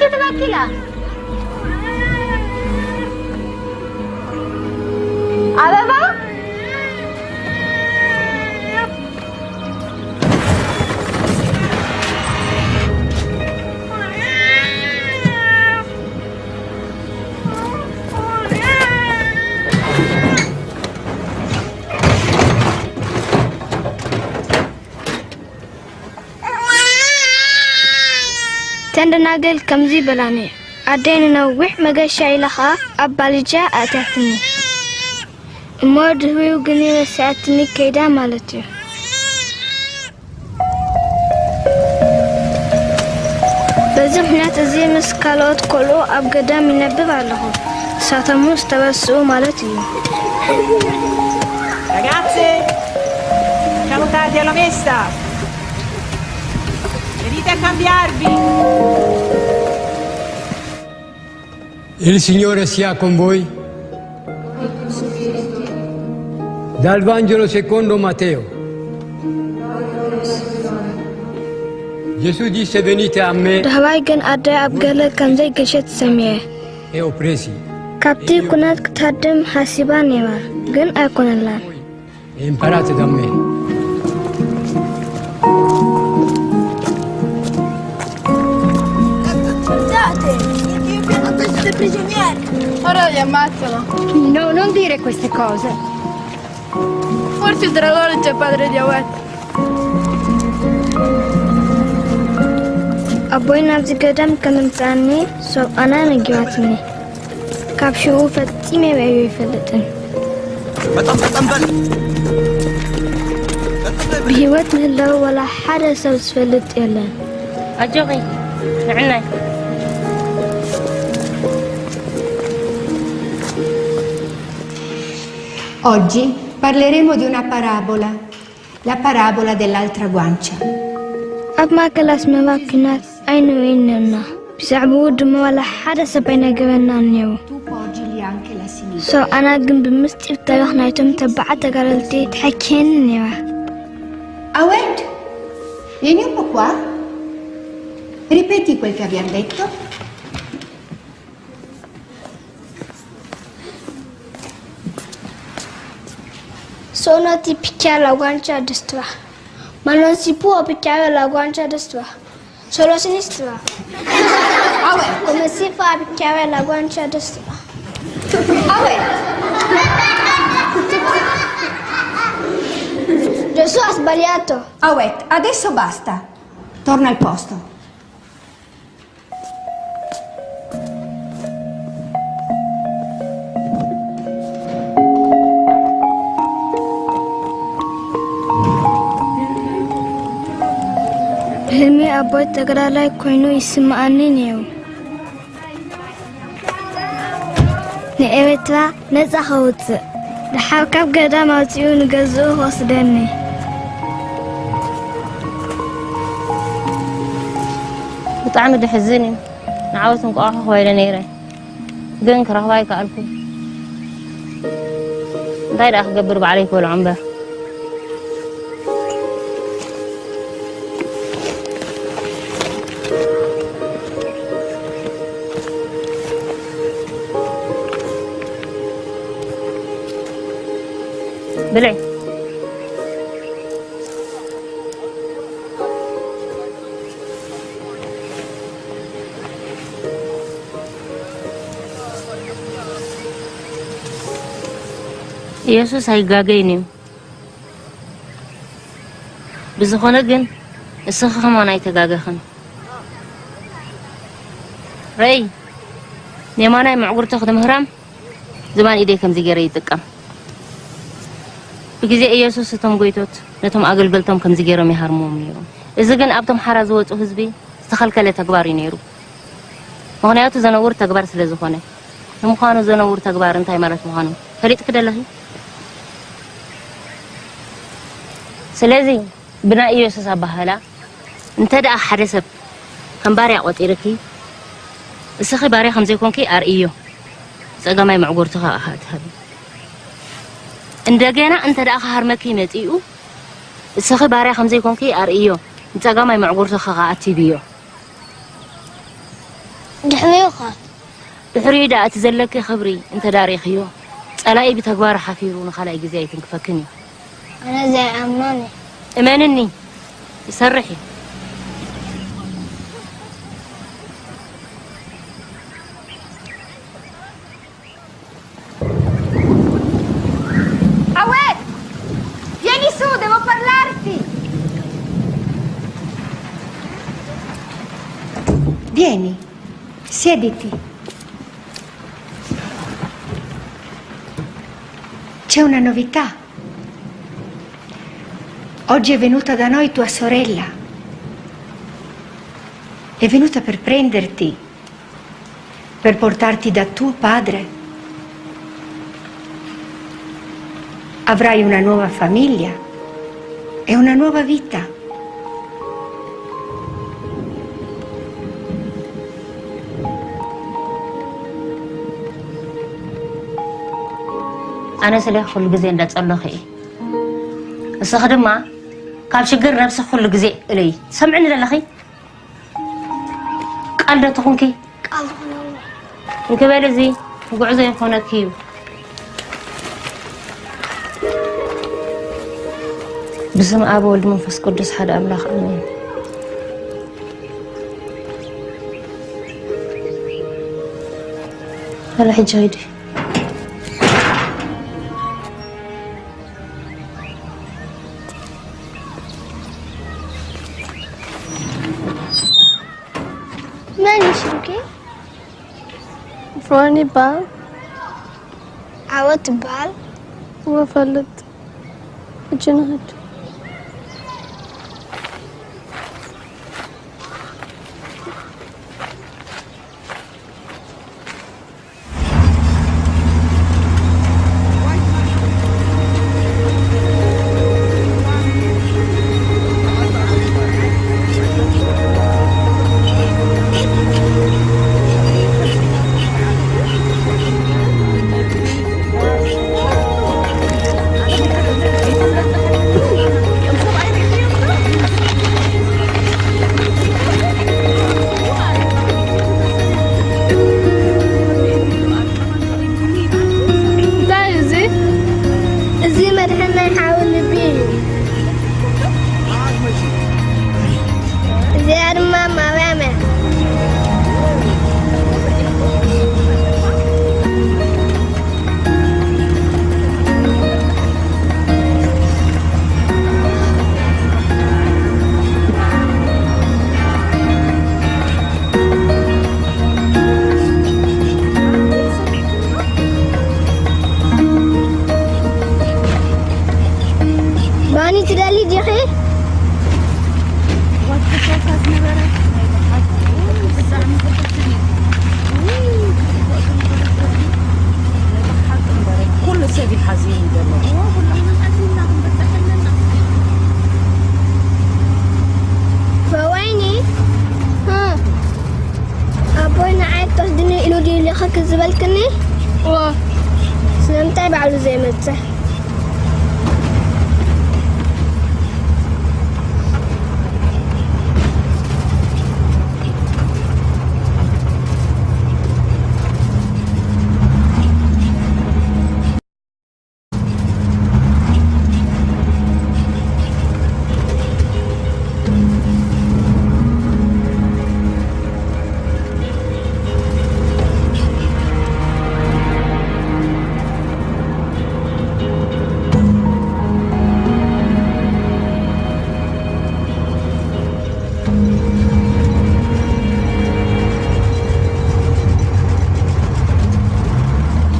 ትበኪላ ኣበባ። ተንደናገል ከምዚ በላኒ፣ ኣደይ ንነዊሕ መገሻ ኢላ ኸኣ ኣብ ባልጃ ኣእትያትኒ። እሞ ድህሪኡ ግን ረሲዓትኒ ከይዳ ማለት እዩ። በዚ ምኽንያት እዚ ምስ ካልኦት ቆልዑ ኣብ ገዳም ይነብብ ኣለኹ። ንሳቶም እውን ዝተበስኡ ማለት እዩ። Ragazze, siamo tardi alla messa. Venite a cambiarvi. Il Signore sia con voi. Dal Vangelo secondo Matteo. Gesù disse: Venite a me, ዳህባይ ግን ኣደይ ኣብ ገለ ከም ዘይገሸት ሰሚዐ። e oppressi. ካብቲ ኩነት ክትሃድም ሓሲባ ነይራ፣ ግን ኣይኮነላን። E imparate da me. Guardate, il mio piano testa prigionieri. Ora li ammazzano. No, non dire queste cose. Forse tra loro c'è padre di Awet. ኣቦይ ናብዚ ገዳም ከም ምምጻእኒ ሰብኣና ነጊራትኒ። ካብ ሽኡ ፈጺመ ርእየዮ ኣይፈልጥን። ብህይወት ምህላው ዋላ ሓደ ሰብ ዝፈልጥ የለን። ኣጆኺ ንዕናይ Oggi parleremo di una parabola, la parabola dell'altra guancia. ኣብ ማእከል ኣስመራ ኲናት ኣይንርእይን ነርና። ብዛዕባኡ ድማ ዋላ ሓደ ሰብ ኣይነገረናን ነይሩ። Tu porgili anche la sinistra. ሰብኣና ግን ብምስጢር ታሪኽ ናይቶም ተባዓት ተጋደልቲ ትሐኪየኒ ነይራ። Awet, vieni un po' qua. Ripeti quel che abbiamo detto. Sono ti picchia la guancia destra, ma non si può picchiare la guancia destra, solo sinistra. Come si fa a picchiare la guancia destra? Gesù ha sbagliato. Awet, adesso basta. Torna al posto. ብህልሚ ኣቦይ ተጋዳላይ ኮይኑ ይስምዓኒ ነይሩ። ንኤርትራ ነጻ ከውጽእ፣ ደሓር ካብ ገዳም ኣውጺኡ ንገዝኡ ክወስደኒ። ብጣዕሚ ደሕዝን እዩ። ንዓወት እንቋቑሖ ክበለ ነይረ፣ ግን ክረኽባ ኣይከኣልኩ። እንታይ ደኣ ክገብር፣ ባዕለይ ክበልዖ እምበር። ብልዒ። ኢየሱስ ኣይጋገይን እዩ። ብዝኾነ ግን እስኺ ከማን ኣይተጋገኽን። ረይ፣ ንየማናይ ምዕጉርቲ ክትምህራም ዝባን ኢደይ ከምዚ ገይረ ይጥቀም። ብግዜ ኢየሱስ እቶም ጎይቶት ነቶም ኣገልገልቶም ከምዚ ገይሮም ይሃርምዎም ነይሮም። እዚ ግን ኣብቶም ሓራ ዝወጹ ህዝቢ ዝተኸልከለ ተግባር እዩ ነይሩ። ምኽንያቱ ዘነውር ተግባር ስለ ዝኾነ። ንምዃኑ ዘነውር ተግባር እንታይ ማለት ምዃኑ ፈሊጥኪ ዶ ኣለኺ? ስለዚ ብናይ ኢየሱስ ኣባህላ እንተ ደኣ ሓደ ሰብ ከም ባርያ ቆጺርኪ፣ እስኺ ባርያ ከም ዘይኮንኪ ኣርእዮ፣ ጸጋማይ መዕጎርትኻ ኢኻ ትሃቢ። እንደገና እንተ ደኣ ክሃርመኪ መጺኡ፣ እስኺ ባርያ ከም ዘይኮንኪ ኣርእዮ፣ ንጸጋማይ መዕጎርትኻ ከኣ ኣትብዮ። ድሕሪኡ ኸ? ድሕሪኡ ደኣ እቲ ዘለኪ ክብሪ እንተ ዳሪኽዮ፣ ጸላኢ ብተግባር ሓፊሩ ንኻልኣይ ግዜ ኣይትንክፈክን እዩ። ኣነ ዘይኣምኖን እዩ። እመንኒ፣ ይሰርሕ እዩ። Awet! Vieni su, devo parlarti! Vieni, siediti. C'è una novità. Oggi è venuta da noi tua sorella. È venuta per prenderti, per portarti da tuo padre. Avrai una nuova famiglia e una nuova vita. ኣነ ስለ ኩሉ ግዜ እንዳጸሎኺ እየ። ንስኺ ድማ ካብ ሽግር ነብስኺ ኩሉ ግዜ እለዪ። ትሰምዕኒ ዘለኺ? ቃል ዶ ትኹንኪ? ቃል ትኹነኒ። እንክበል እዚ ጉዕዞ ይኾነኪ እዩ። ብስም ኣብ ወልድ መንፈስ ቅዱስ ሓደ ኣምላኽ ኣሜን። በላ ሕጂ ኸይዲ። መን እዩ ሽምኪ? ፍሮን ይበሃል። ዓወት ትበሃል። እወ፣ እፈልጥ። ሕጂ ንኸድ። እንታይ እዩ እዚ? እዚ መድሕን ናይ ሓዊ ልቢ እዩ። እዚኣ ድማ ማርያም እያ። ባኒ ትደሊ ዲኺ? ኩሉ ሰብ ይሓዝን ዘሎ። ወይኒ፣ እ፣ ኣቦይ ንዓይ ክትወስድኒ ኢሉ ድዩ ልኢኸኪ ዝበልክኒ? እወ። ስለምንታይ ባዕሉ ዘይመጽእ?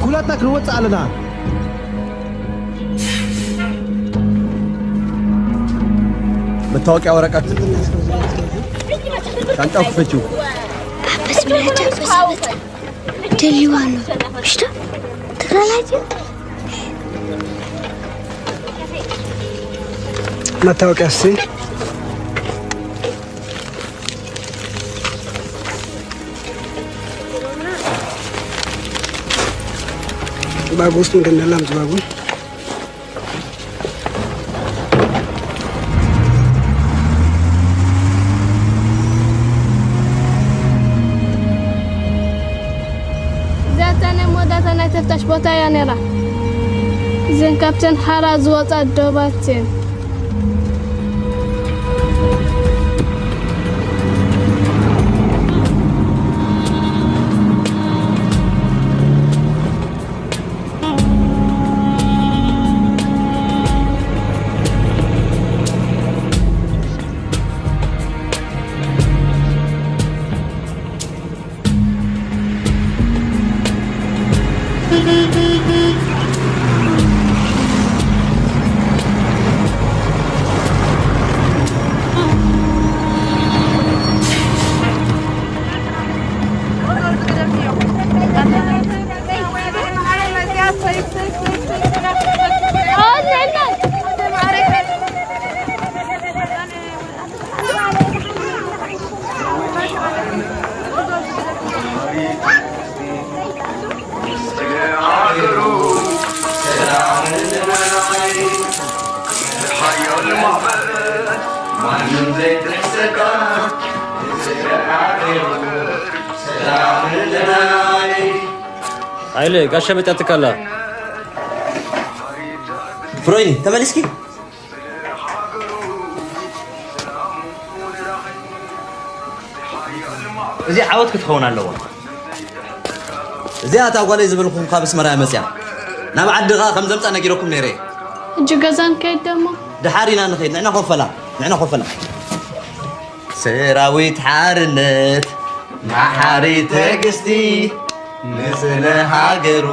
ኩላትና ክንወጽእ ኣለና። መታወቂያ ወረቀት ሻንጣው ክፈችው። ደልዋ ኣሎ። ምሽታ ተራላጅ መታወቂያ እስቲ። ባጉ ውስጥ ምንድን ነው ያለው? ባጉ ተፍታሽ ቦታ እያ ነይራ። እዘን ካብተን ሓራ ዝወጻ ዶባት እየን። ኣይለ ጋሻ መጣትካላ ፍሮይ ተመልስኪ። እዚ ዓወት ክትኸውን ኣለዎ። እዚኣ እታ ጓለይ ዝብልኩም ካብ ኣስመራ እያ መፅያ። ናብ ዓዲ ኸዓ ከም ዘምፃ ነጊረኩም ነይረ እየ። ሕጂ ገዛ ንከይድ ደሞ። ደሓር ኢና ንኸይድ፣ ንዕና ኮፈላ፣ ንዕና ኮፈላ። ሰራዊት ሓርነት መሓሪ ትዕግስቲ፣ ንስለ ሃገሩ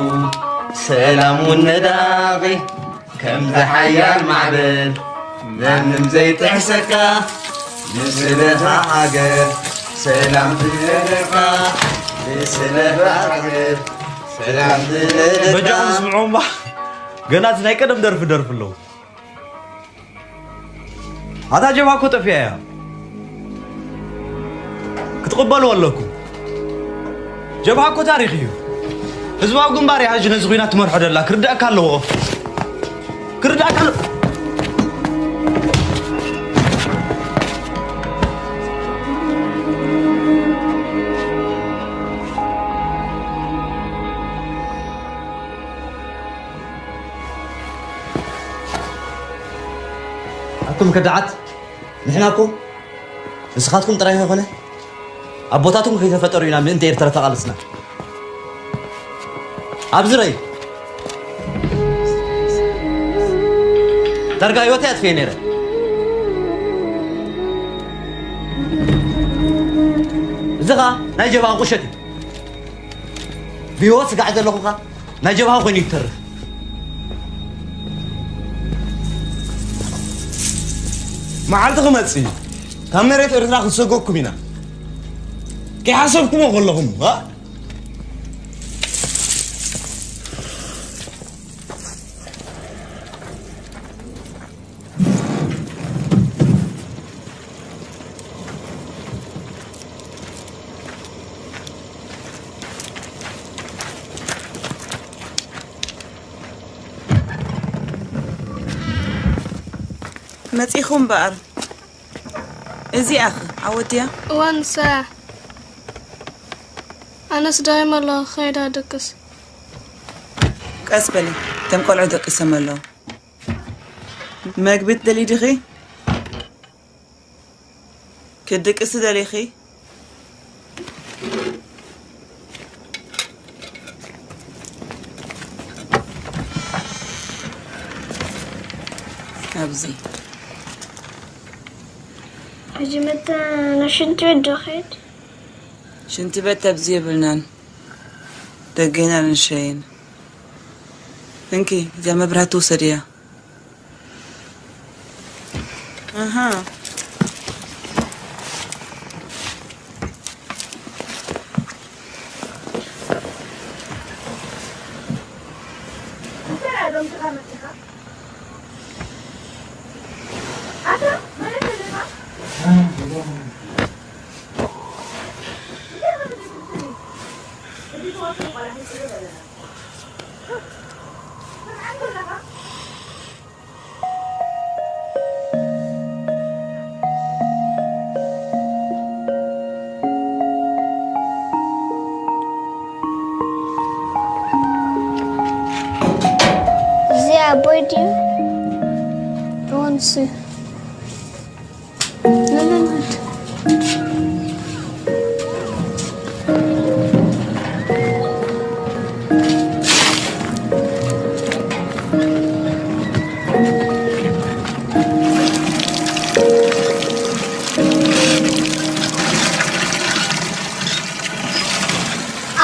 ሰላም እውን ነዳቒ። ከምዚ ሓያል ማዕበል ማንም ዘይጥሕሰካ፣ ንስለ ሃገር ሰላም ትደልኻ፣ ንስለ ሃገር ሰላም ትደልኻ። በጃኹም ስምዑ እምባ። ገና እቲ ናይ ቀደም ደርፊ ደርፊ ኣለዉ። ኣታ ጀብሃ እኮ ጠፊኣ እያ። ክትቕበልዎ ኣለኩም። ጀብሃ እኮ ታሪኽ እዩ። ህዝባዊ ግንባር እያ ሕጂ ነዚ ኲናት ትመርሖ ደላ። ክርዳእካ ኣለዎ። ክርዳእካ ኣለዎ። ኣቱም ከዳዓት፣ ንሕና እኮ ንስኻትኩም ጥራይ ከይኮነ ኣቦታትኩም ከይተፈጠሩ ኢና ምእንቲ ኤርትራ ተቓለስና። ኣብዚ ረይ ዳርጋ ህይወተይ ኣጥፍየ ነይረ። እዚ ኸኣ ናይ ጀብሃ ቁሸት እዩ። ብህይወት ስጋዕ ዘለኹ ኸኣ ናይ ጀብሃ ኮይኑ ይተርፍ። መዓልቲ ክመጽእ እዩ ካብ መሬት ኤርትራ ክንሰጎኩም ኢና። ከይሓሰብኩሞ ከለኹም መጺኹ እምበኣር እዚኣኸ ዓወት ድያ? እዋ ንሳ እያ። ኣነስ ደኺመ ኣለኹ ክኸይድ ኣደቅስ። ቀስ በሊ እቶም ቆልዑ ደቂሶም ኣለዉ። መግቢ ትደልዪ ዲኺ? ክትድቅሲ ደሊኺ? ኣብዚ ሕጂ መተ ናብ ሽንቲ ቤት ዶ ኸይድ? ሽንቲ ቤት ኣብዚ የብልናን ደገና ንሸይን። እንኪ እዚኣ መብራህቲ ውሰድያ። ኣሃ ኣቦይ ድዩ? እወ፣ ንሱ እዩ።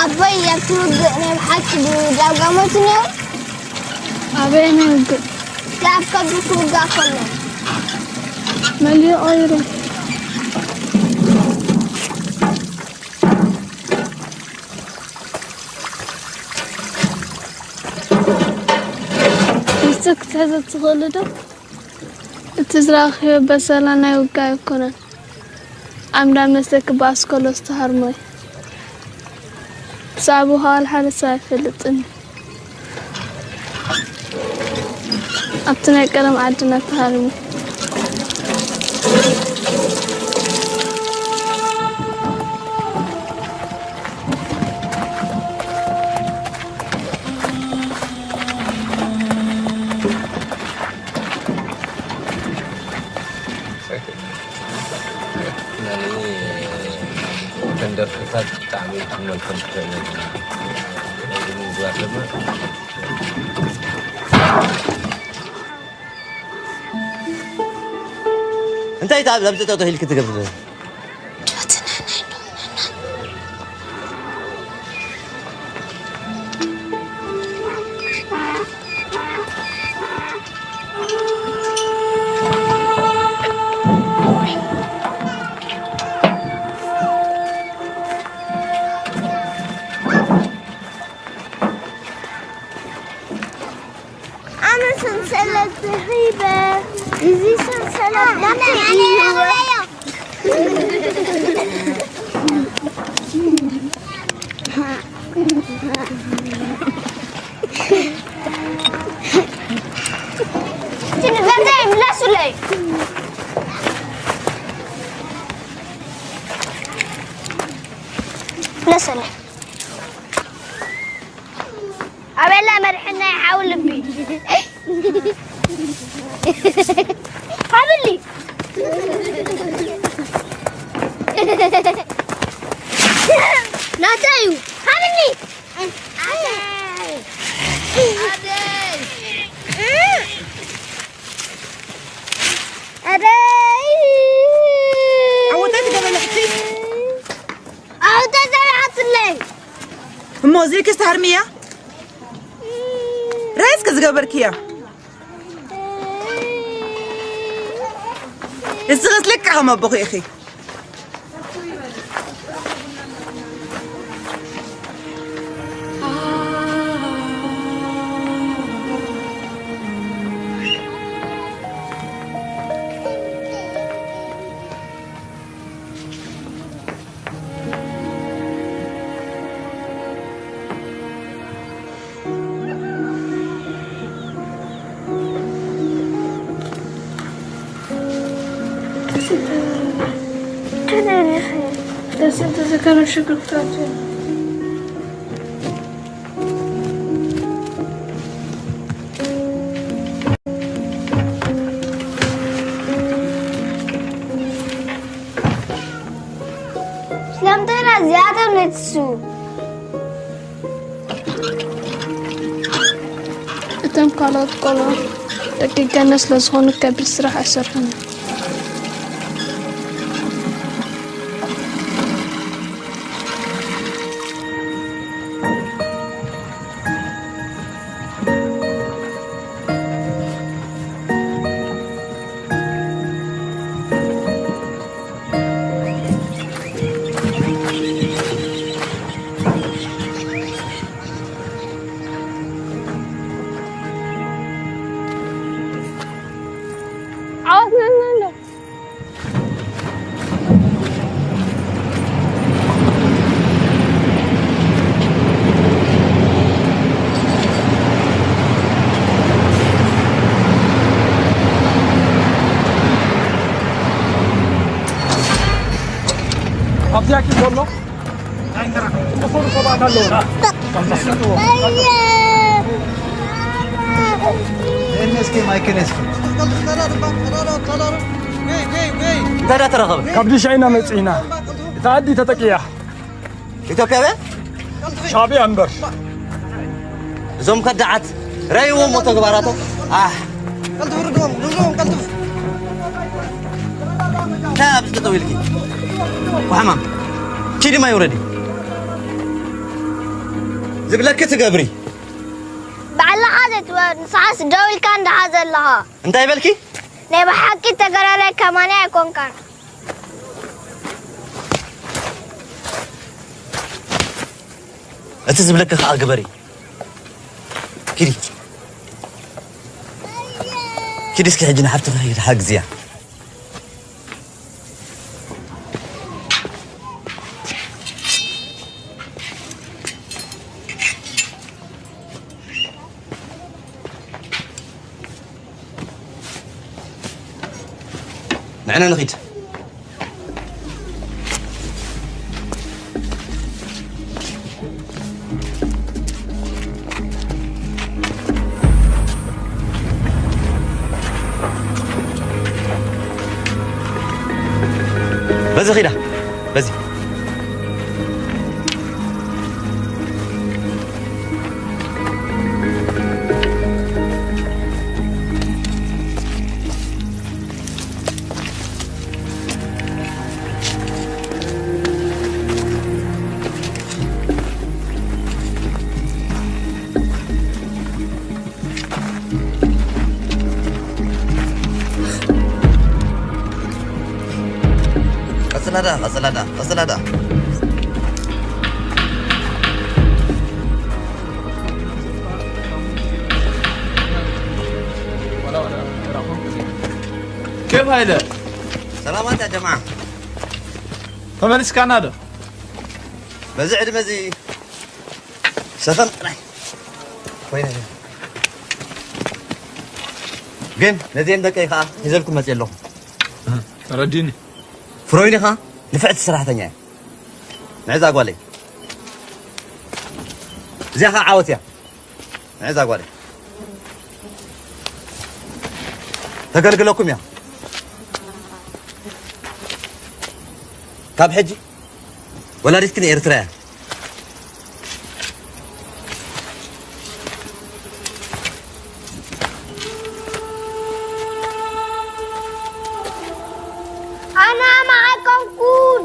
ኣቦይ፣ ኣብቲ ውግእ ናይ ብሓቂ ድዩ ዳርጋ ሞይቱ ነይሩ? ኣበየናይ ውግእ? እቲ ኣብ ከብዱ ክውጋእ ከሎ። መሊኡ ቀይሩ። ምስቲ ክትሕዞ ትኽእሊ ዶ? እቲ ዝረኣኽዮ በሰላ ናይ ውግእ ኣይኮነን። ዓምዳ መስተ ክበኣስ ከሎ ዝተሃርሞ እዩ። ብዛዕባኡ ዋላ ሓደ ሰብ ኣይፈልጥን እዩ። ኣብቲ ናይ ቀደም ዓድና ተሃሪሙ። ናይ እተን ደርፍታት ብጣዕሚ ክትመልከም ትኽእል ኢኻ። ናይ እዞም ምግባር ድማ እንታይ እታ ኣብዚ ጠጠው ኢልክ ትገብር? ኣነ ሰንሰለት ዝሂበ፣ እዚ ሰንሰለት ናተይ እዩ። እቲ ንገዛይ ምለሱለይ። ምለሰለይ። ኣቤላ መድሕናይ ሓው ልቢ። ሃብሊ። ናተይ እዩ። ሃብሊ። ኣደይ። ኣደይ። ኣደይ። ዓወተይ ትገበለሕቲ። ዓወተይ ዘርዓትለይ። እሞ እዚልክስ ትሃርምያ? ራይስከ ዝገበርክያ? እስኽስ ልክዕ ከም ኣቦኺ ኢኺ። ስለምንታይ ኢና እዚኣቶም ነትሱ? እቶም ካልኦት ቆልዑ ደቂ ገነት ስለ ዝኾኑ ከቢድ ስራሕ ኣይሰርሑን እዮም። ዓወት ንሕና ኣሎ። ኣብዚኣ ኪድ ዘሎ ናይ እንጀራ እሞ ሰባት ኣለዉ። እነስኪ ማይክል እስኪ። እንታይ ዳ ተረኸበ? ካብ ዲሻ ኢና መጺእና። እታ ዓዲ ተጠቂያ። ኢትዮጵያውያን? ሻዕብያ እምበር። እዞም ከዳዓት ረእይዎም ተግባራቶም። ኣሕ። ቀልጥፍ ርድዎም፣ ርድዎም፣ ቀልጥፍ። እንታይ ኣብዚ ጠጠው ኢልኪ? ወሓማም። ኪዲ ማይ ውረዲ። ዝብለኪ ትገብሪ። ባዕልኻ ዘይትወ-፣ ንስኻስ ደው ኢልካ እንዳሓ ዘለኻ። እንታይ በልኪ? ናይ ብሓቂ ተጋዳላይ ከማኒ ኣይኮንካን። እቲ ዝብለኪ ከኣ ግበሪ። ኪዲ። ኪዲ እስኪ ሕጂ ንሓፍትኺ ኪዲ ሓግዝያ። ንዕና ንኺድ። በዚ ኺዳ፣ በዚ። ቀጽላዳ፣ ቀጽላዳ፣ ቀጽላዳ። ኬፍ ሃይለ? ሰላማት ያ ጀማዓ። ተመሊስካና ዶ? በዚ ዕድመ እዚ ሰኸም ጥራይ ኮይነ። ግን ነዚኦም ደቀይ ከኣ ሒዘልኩም መፅእ ኣለኹ። ተረዲኒ። ፍሮይኒ ኸኣ ንፍዕቲ ሰራሕተኛ እያ። ንዕዛ ጓለይ። እዚኣ ኸኣ ዓወት እያ። ንዕዛ ጓለይ። ተገልግለኩም እያ። ካብ ሕጂ ወላዲትክን ኤርትራ እያ። ኣነ ኣማ ኣይኮንኩን።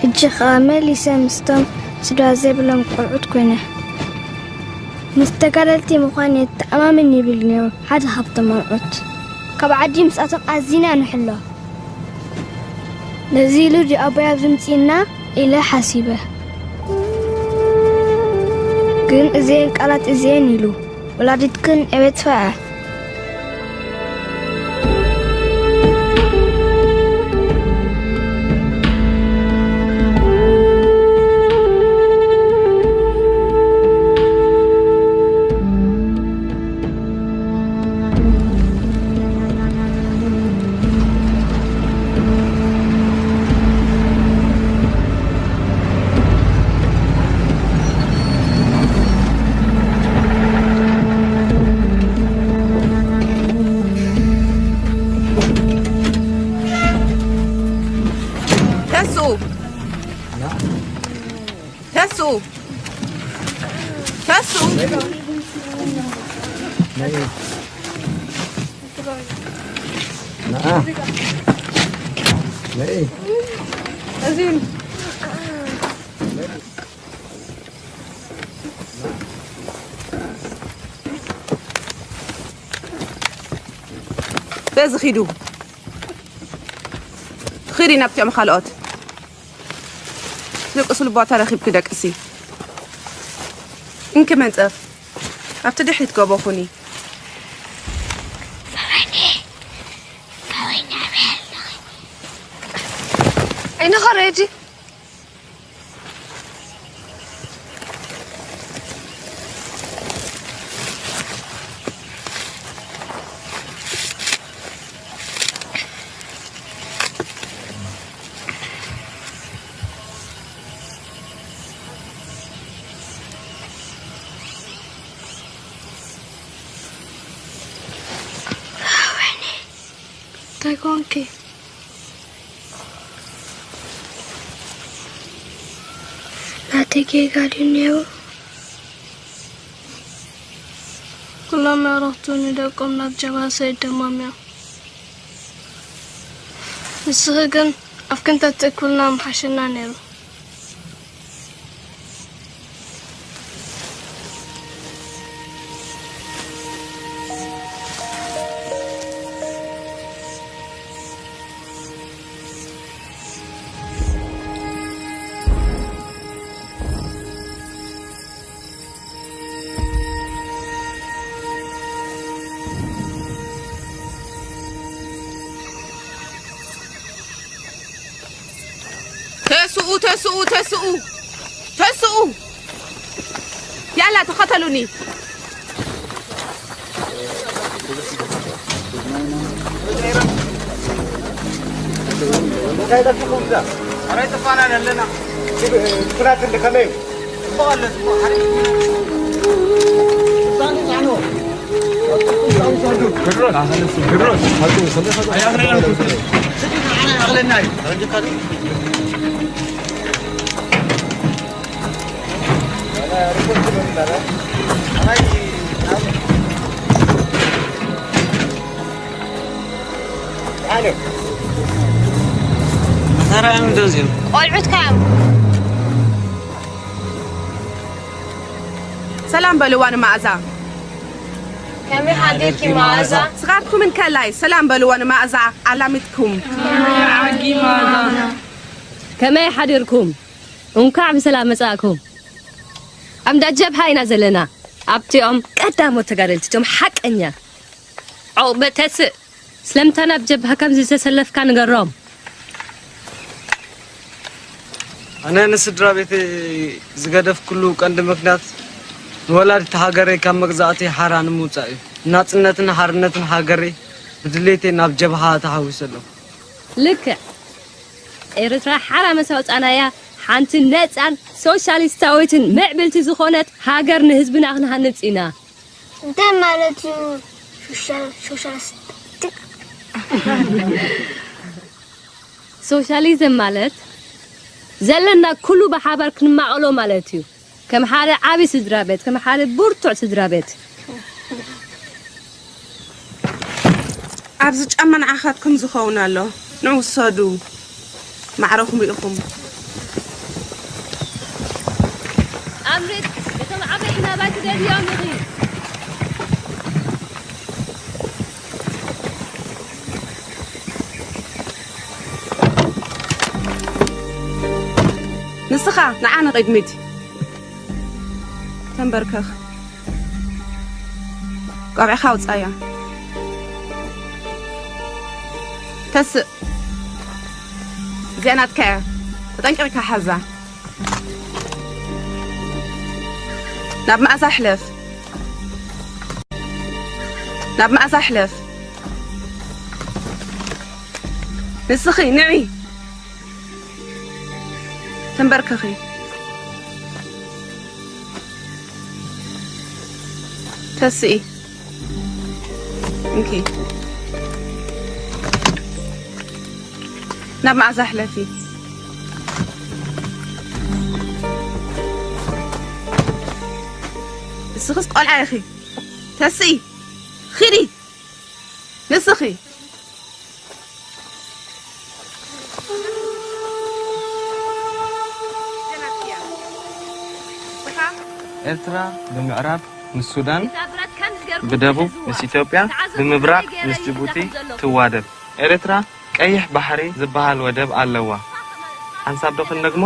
ሕጂ ኸኣ መሊሰ ምስቶም ስድራ ዘይብሎም ቆልዑት ኮይነ። ምስ ተጋደልቲ ምዃን የተኣማምን ይብል ነይሩ ሓደ ካብቶም መርዑት። ካብ ዓዲ ምስኣቶም ኣዚና ንሕሎ። ነዚ ኢሉ ድዩ ኣቦይ ኣብዚ ምጺእና ኢለ ሓሲበ። ግን እዚኤን ቃላት እዚኤን ኢሉ። ወላዲትክን እቤት ፈኣ። ተስኡ! ተስኡ! ተስኡ! ነኣ። ነኢ። እዚን። በዚ ኺዱ። ኺዲ ናብቲኦም ካልኦት። ዝቅስሉ ቦታ ረኺብኪ ደቅሲ። እንኪ መንጸፍ። ኣብቲ ድሕሪት ጎቦ ኩኒ። ኣይንኸረጂ። ኣይኮንኪ። ናተይ ጌጋ ድዩ ነይሩ? ኩሎም ኣዕሩኽቱ ንደቆም ናብ ጀብሃ ሰዲዶሞም እዮም። ንስኺ ግን ኣፍኪ እንተትእክብልና ምሓሸና ነይሩ። ተስኡ፣ ተስኡ፣ ተስኡ፣ ተስኡ! ያላ ተኸተሉኒ። እንታይ ጠፍኹም እዛ? ኧረ ይጠፋና ኣለና። ኩናት እንደ ከመይ እዩ? ጽቡቕ ኣሎ፣ ጽቡቕ፣ ሓሪፍ። መሳርያ ምንድን እዩ? ቆልዑት ከኣ ሰላም በልዋ ንመኣዛ። ከመይ ሓዲርኪ መኣዛ? ስኻትኩም እንከላይ ሰላም በልዎ ንመኣዛ ኣላሚትኩም። ከመይ ሓዲርኩም? እንኳዕ ብሰላም መጻእኩም። ኣብ እንዳ ጀብሃ ኢና ዘለና። ኣብቲኦም ቀዳሞት ተጋደልቲ፣ እቶም ሓቀኛ። ዑቕበ ተስእ፣ ስለምንታይ ናብ ጀብሃ ከም ዝተሰለፍካ ንገሮም። ኣነ ንስድራ ቤተይ ዝገደፍኩሉ ቀንዲ ምኽንያት ንወላዲት ሃገረይ ካብ መግዛእቲ ሓራ ንምውጻእ እዩ። ናጽነትን ሓርነትን ሃገረይ ብድሌተይ ናብ ጀብሃ ተሃዊሰ ኣለኹ። ልክዕ። ኤርትራ ሓራ መስ ኣውጻእናያ፣ ሓንቲ ነጻን ሶሻሊስታዊትን ምዕብልቲ ዝኾነት ሃገር ንህዝብና ክንሃንጽ ኢና። እንታይ ማለት እዩ ሶሻል-፣ ሶሻሊስት? ሶሻሊዝም ማለት ዘለና ኩሉ ብሓባር ክንማቐሎ ማለት እዩ። ከም ሓደ ዓቢ ስድራ ቤት፣ ከም ሓደ ብርቱዕ ስድራ ቤት። ኣብዚ ጫማ ንዓኻትኩም ዝኸውን ኣሎ። ንዑ ውሰዱ። ማዕረኹም ርኢኹም። ኣምሪት፣ እቶም ዓበይቲ ናባይ ትደልዮም ኢኺ። ንስኻ ንዓ ንቕድሚት። ተንበርከኽ። ቆቢዕኻ ኣውጻያ። ተስእ። እዚኣ ናትካ እያ። ተጠንቂቕካ ሓዛ። ናብ መኣዛ ሕለፍ። ናብ መኣዛ ሕለፍ። ንስኺ ንዒ። ተንበርከኺ። ተስኢ። እንኪ። ናብ መኣዛ ሕለፊ። ንስኽስ ቆልዓ ኢኺ። ተስኢ። ኺዲ። ንስኺ። ኤርትራ ብምዕራብ ምስ ሱዳን፣ ብደቡብ ምስ ኢትዮጵያ፣ ብምብራቕ ምስ ጅቡቲ ትዋደብ። ኤርትራ ቀይሕ ባሕሪ ዝበሃል ወደብ ኣለዋ። ሓንሳብ ዶ ክንደግሞ?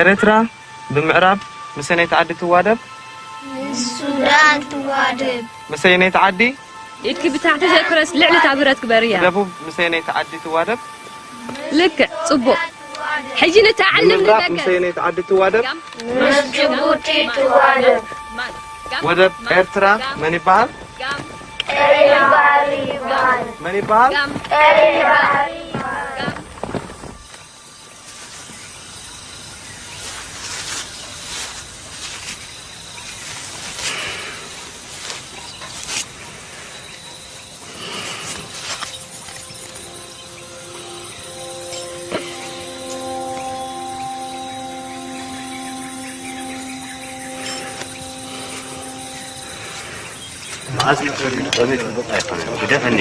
ኤርትራ ብምዕራብ ምስ ኣየነይቲ ዓዲ ትዋደብ? ምስ ሱዳን ትዋደብ። ምስ ኣየነይቲ ዓዲ? ኢድኪ ብታሕቲ ዘይኮነስ ልዕሊ እታ ብረት ግበርያ። ብደቡብ ምስ ኣየነይቲ ዓዲ ትዋደብ? ልክዕ፣ ጽቡቕ። ሕጂ ንተዓልም ንምብራቕ ንበገስ። ምስ ኣየነይቲ ዓዲ ትዋደብ? ምስ ጅቡቲ ትዋደብ። ወደብ ኤርትራ መን ይበሃል? ቀይ ባሕሪ ይበሃል። መን ይበሃል? ቀይ ባሕሪ ይበሃል። ኣዝዩ ጽቡቕ ኣይኮነን። ግደፈኒ።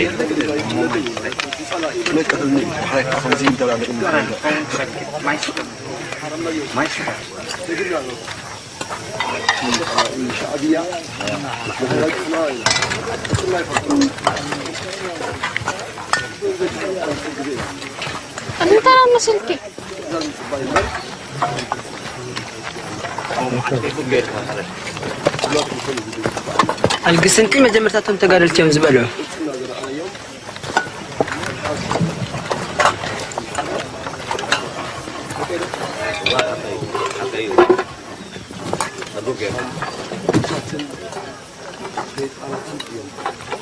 እንታይ መሰልኪ? ኣልግስንቂ መጀመርታ እቶም ተጋደልቲ እዮም ዝበልዑ።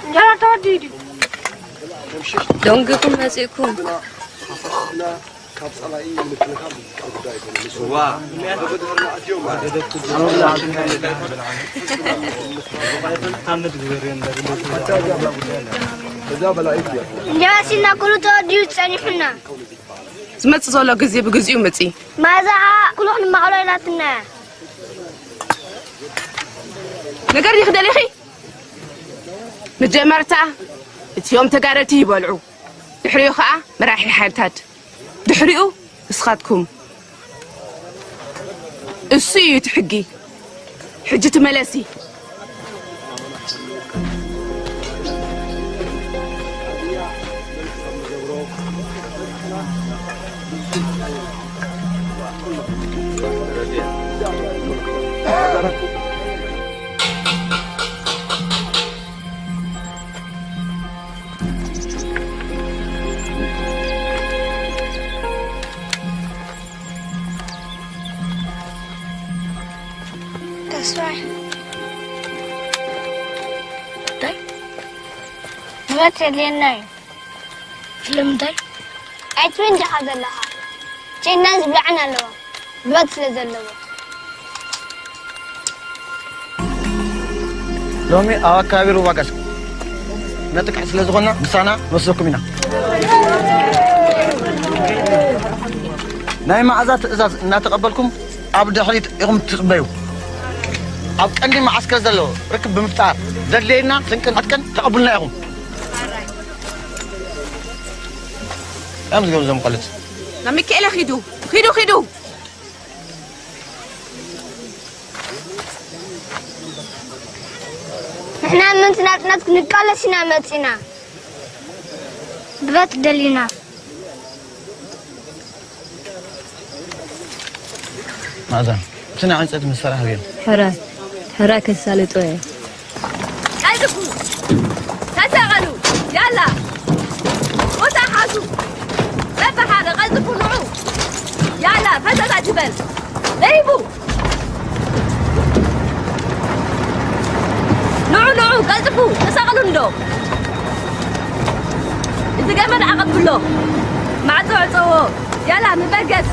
እንጀራ ተወዲኡ ድዩ? ደንጊኹም መጺእኩም። እንጀራ ሲና ኩሉ ተወዲኡ ጸኒሑና። ዝመጽእ ዘሎ ግዜ ብግዚኡ ምጺ። ማዛ ኩሉ ክንማቕሎ ኢላትና እያ። ነገር ዲኺ ደሊኺ? መጀመርታ እቲኦም ተጋደልቲ ይበልዑ፣ ድሕሪኡ ኸዓ መራሒ ሓይልታት፣ ድሕሪኡ ንስኻትኩም። እሱ እዩ እቲ ሕጊ። ሕጂ ትመለሲ። ተስፋይ እንታይ? ንብረት የድልየና እዩ። ስለምንታይ? ኣይትበን ዲኻ ዘለኻ? ጨና ዝብላዕን ኣለዎ። ብረት ስለ ዘለዎ። ሎሚ ኣብ ኣከባቢ ሩባ ጋሽ ነጥቅዕ ስለ ዝኾንና ምሳና ንወስደኩም ኢና። ናይ መኣዛ ትእዛዝ እናተቐበልኩም ኣብ ድሕሪት ኢኹም ትጽበዩ። ኣብ ቀንዲ መዓስከር ዘሎ ርክብ ብምፍጣር ዘድልየና ስንቅን ዕጥቅን ተቐብሉና ኢኹም። እዮም ዝገብሩ እዞም ቆልት። ናብ ሚካኤለ ኺዱ፣ ኺዱ፣ ኺዱ። ንሕና ምእንቲ ናጽነት ክንቃለስ ኢና መጺና። ብረት ደሊና። መኣዛ፣ እቲ ናይ ዕንጸይቲ መሳርሒ ሃብዮም። ሕራይ፣ ሕራይ ከሳልጦ እየ። ቀልጥፉ! ተሰቐሉ! ያላ! ቦታ ሓዙ! በብሓደ ቀልጥፉ ንዑ! ያላ! ፈሰስ ኣይትበል! ደይቡ! ንዑ ንዑ! ቀልጥፉ! ተሰቐሉ እንዶ! እቲ ገመድ ኣቐብሎ! ማዕጾ ዕጸዎ! ያላ ንበገስ!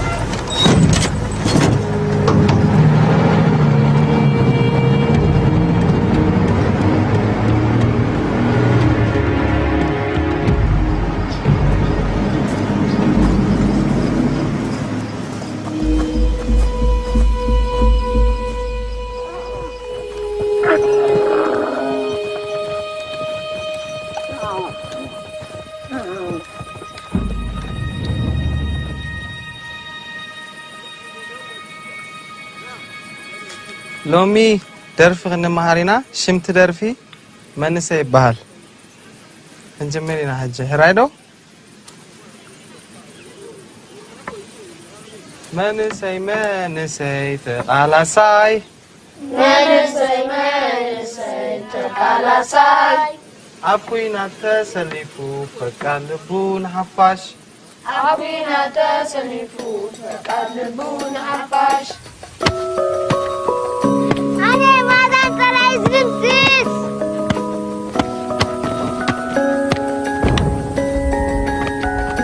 ሎሚ ደርፊ ክንመሃር ኢና። ሽምቲ ደርፊ መንእሰይ ይበሃል። ክንጅምር ኢና ሕጂ። ሕራይ ዶ? መንእሰይ መንእሰይ ተቓላሳይ። መንእሰይ መንእሰይ ተቓላሳይ። ኣብ ኲናት ተሰሊፉ ፈቃር ልቡ ንሓፋሽ። ኣብ ኲናት ተሰሊፉ ፈቃር ልቡ ንሓፋሽ። ኣነ ማዛን ጸላኢ ዝድምስስ።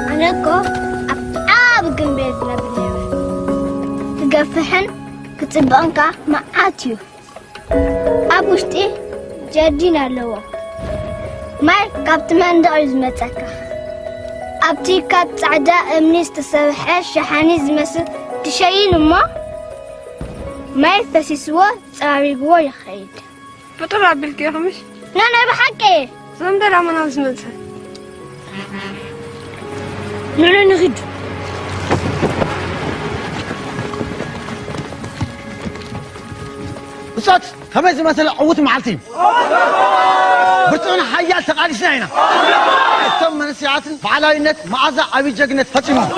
ኣነ እኮ ኣብ ዓቢ ግምቢ እየ ዝነብር ነይረ። ክገፍሕን ክጽብቕን ከኣ መዓት እዩ። ኣብ ውሽጢ ጀርዲን ኣለዎ። ማይ ካብቲ መንደቕ እዩ ዝመጸካ። ኣብቲ ካብ ጻዕዳ እምኒ ዝተሰርሐ ሸሓኒ ዝመስል ትሸይን እሞ ማይ ፈሲስዎ ጸራሪግዎ ይኸይድ። ፍጡር ኣቢልኪ ኢኹምሽ? ና ናይ ብሓቂ። ዘምደር ኣመና ዝመጽእ። ንዑ ንኺድ። ብጾት ከመይ ዝመሰለ ዕዉት መዓልቲ እዩ። ብርቱዕን ሓያል ተቓሊስና ኢና። እቶም መንስያትን ብዓላዊነት መዓዛ ዓብዪ ጀግነት ፈጺሞም።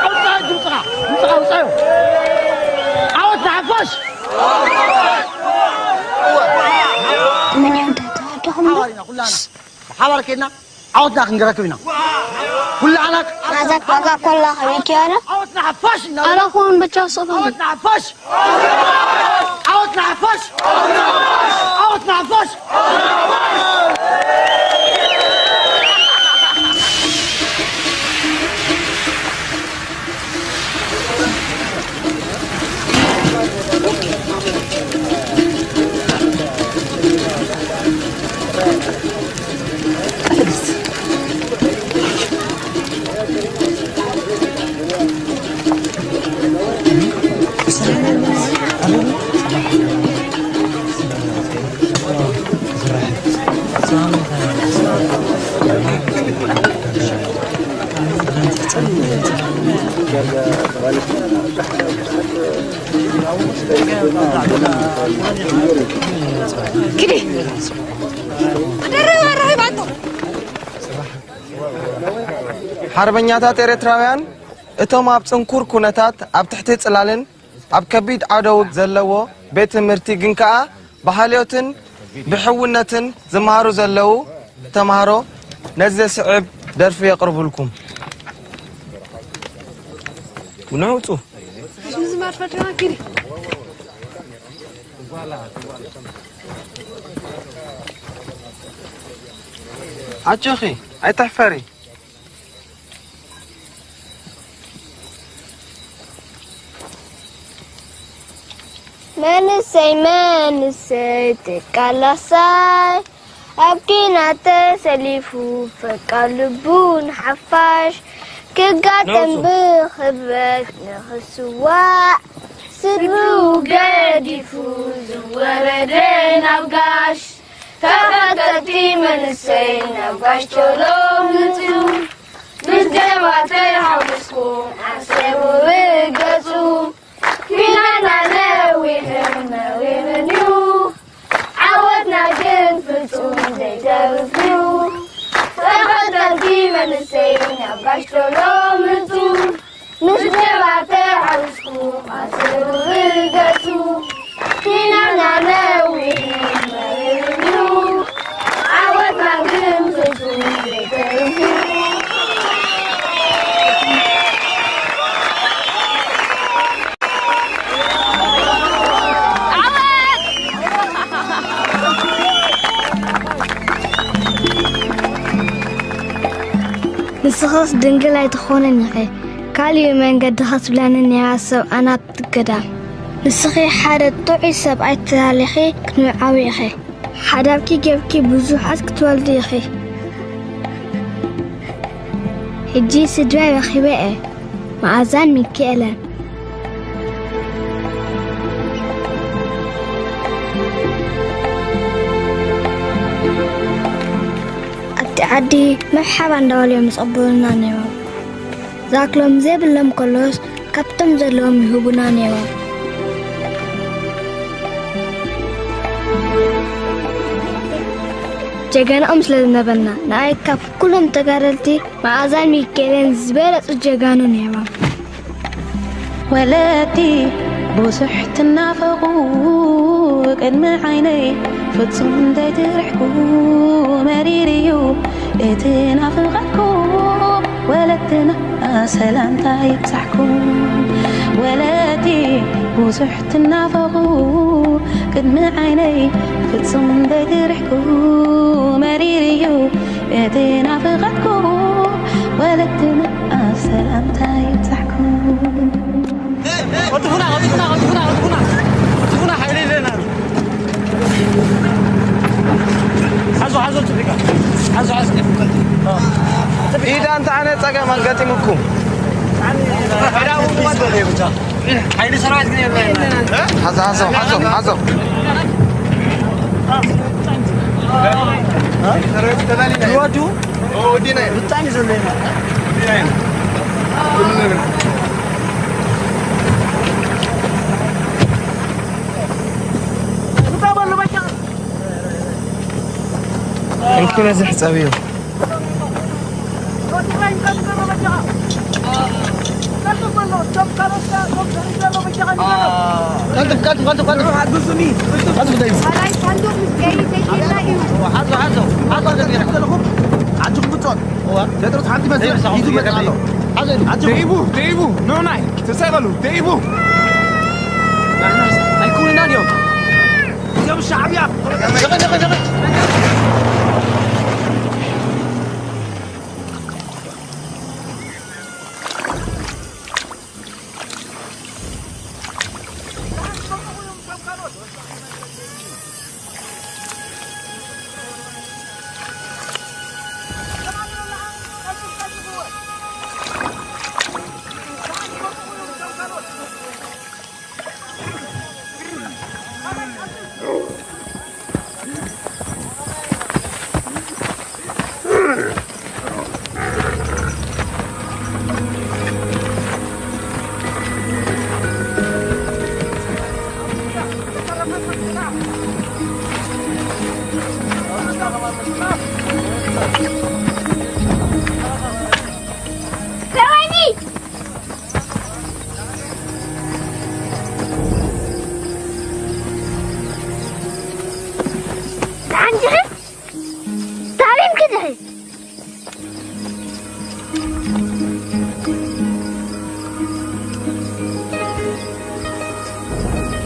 ኣውጻእ ድምፅኻ፣ ድምፅኻ ኣውጻዮ። ዓወት ንሓፋሽ! ሓባር ኢና ኩላና። ብሓባር ኬድና ዓወትና ክንረክብ ኢና። ኩላና መዓዛ ዋጋ ኮላ ከመይ ኪያኖ? ዓወት ንሓፋሽ ኢና። ኣነ ኹን ብቻ ሶፋ። ዓወት ንሓፋሽ! ዓወት ንሓፋሽ! ዓወት ንሓፋሽ! ሓርበኛታት ኤርትራውያን እቶም ኣብ ጽንኩር ኩነታት ኣብ ትሕቲ ጽላልን ኣብ ከቢድ ዓውደ ውግ ዘለዎ ቤት ትምህርቲ ግን ከኣ ብሃልዮትን ብሕውነትን ዝመሃሩ ዘለዉ ተማሃሮ ነዚ ዘስዕብ ደርፊ የቕርቡልኩም። ንውጹ። ኣጆኺ ኣይትሕፈሪ። መንሰይ መንሰይ ተቃላሳይ ኣብ ኪናት ተሰሊፉ ፈቃር ልቡ ንሓፋሽ ክጋጠም ብኽብረት ንኽስዋዕ ስድርኡ ገዲፉ ዝወረደ ናብ ጋሽ ተኸተልቲ መንሰይ ናብ ጋሽ ቶሎ ምጹ ምስ ጀባተይ ሓዊስኩም ዓሰቡ ርገጹ። ኲናትና ነዊሕን መሪርን እዩ፣ ዓወትና ግን ፍጹም ዘይተርፍ እዩ። ተኸተልቲ መንሰይ ናብ ጋሽ ቶሎ ምጹ። ምስ ጀባተይ ሓዊስኩም ዓሰቡ ርገጹ። ኲናትና ነዊሕን መሪርን እዩ፣ ዓወትና ግን ፍጹም ዘይተርፍ እዩ። ንስኽስ ድንግል ኣይትኾንን ኢኺ፣ ካልእ እዩ መንገድኻ ትብለኒ ነይራ ሰብኣና ኣብቲ ገዳም። ንስኺ ሓደ ጥዑይ ሰብኣይ ተላሊኺ ክትምርዓዊ ኢኺ። ሓዳርኪ ጌርኪ ብዙሓት ክትወልዲ ኢኺ። ሕጂ ስድራይ ረኺበ እየ፣ መኣዛን ሚኪኤለን። ኣብቲ ዓዲ መርሓባ እንዳበሉ እዮም ዝቕበሉና ነይሮም። ዝኣክሎም ዘይብሎም ከሎስ ካብቶም ዘለዎም ይህቡና ነይሮም። ጀጋናኦም ስለ ዝነበርና ንኣይ ካብ ኩሎም ተጋደልቲ መኣዛን ሚካኤልን ዝበለጹ ጀጋኑ ነይሮም። ወለዲ ብዙሕ ትናፈቑ ቅድሚ ዓይነይ ፍጹም ዘይትርሕቁ መሪር እዩ እቲ ናፍቐትኩም ወለድና ሰላምታ ይብጻሕኩም። ወለዲ ብዙሕ ትናፈቑ ቅድሚ ዓይነይ ፍጹም ዘይትርሕቁ መሪር እዩ እቲ ናፍቐትኩም ወለድና ሰላምታ ይብጻሕኩም። ቀልጥፉና፣ ቀልጥፉና፣ ቀልጥፉና፣ ቀልጥፉና። ቀልጥፉና፣ ሓይሊ የለና። ሓዙ፣ ሓዙ፣ ጽሒካ። ሓዙ፣ ሓዙ። ኢዳ እንተ ኣነ ጸገም ኣጋጢሙኩም። ሓይሊ ሰራዊት ግን የለን። ሓዞ፣ ሓዞ፣ ሓዞ፣ ሓዞ። ይወዱ። ብጣዕሚ ዘሎ ኢና። እንክነዚ ሕጸብዮ። ቀልጥፍ፣ ቀልጥፍ፣ ቀልጥፍ፣ ቀልጥፍ። ሓግዙኒ። ቀልጥፍ፣ ቀልጥፍ። ካልኣይ ሳንዱቕ ምስ ቀይዲ ተጌርና እዩ። ሓዞ፣ ሓዞ፣ ሓዞ፣ ተጌርና። ዓጅኹም ብጾት። እዋ። ጴጥሮስ ሓንቲ መስል ሒዙ መጽእ ኣሎ። ሓዞ፣ ዓጅኹም። ደይቡ፣ ደይቡ፣ ኖናይ፣ ተሰቐሉ፣ ደይቡ። ኣይኩንናን እዮም። እዚኦም ሻዕብያ። ደቐ፣ ደቐ፣ ደቐ።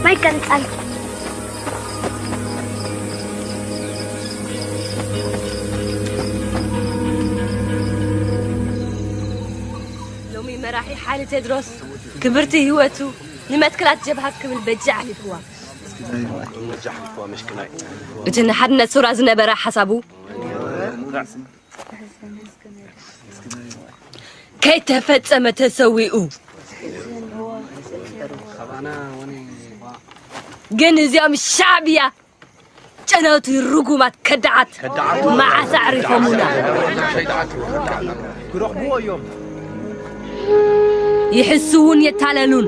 ማይ ቀንጻል። ሎሚ መራሒ ሓይሊ ቴድሮስ ክብርቲ ህይወቱ ንመትከላት ጀብሃ ክብል በጃ ኣሕሊፍዋ። እቲ ንሓድነት ሱራ ዝነበረ ሓሳቡ ከይተፈጸመ ተሰዊኡ። ግን እዚኦም ሻዕብያ ጨነውቲ ርጉማት ከዳዓት መዓስ ኣዕሪፎሙና። ይሕስዉን የታለሉን።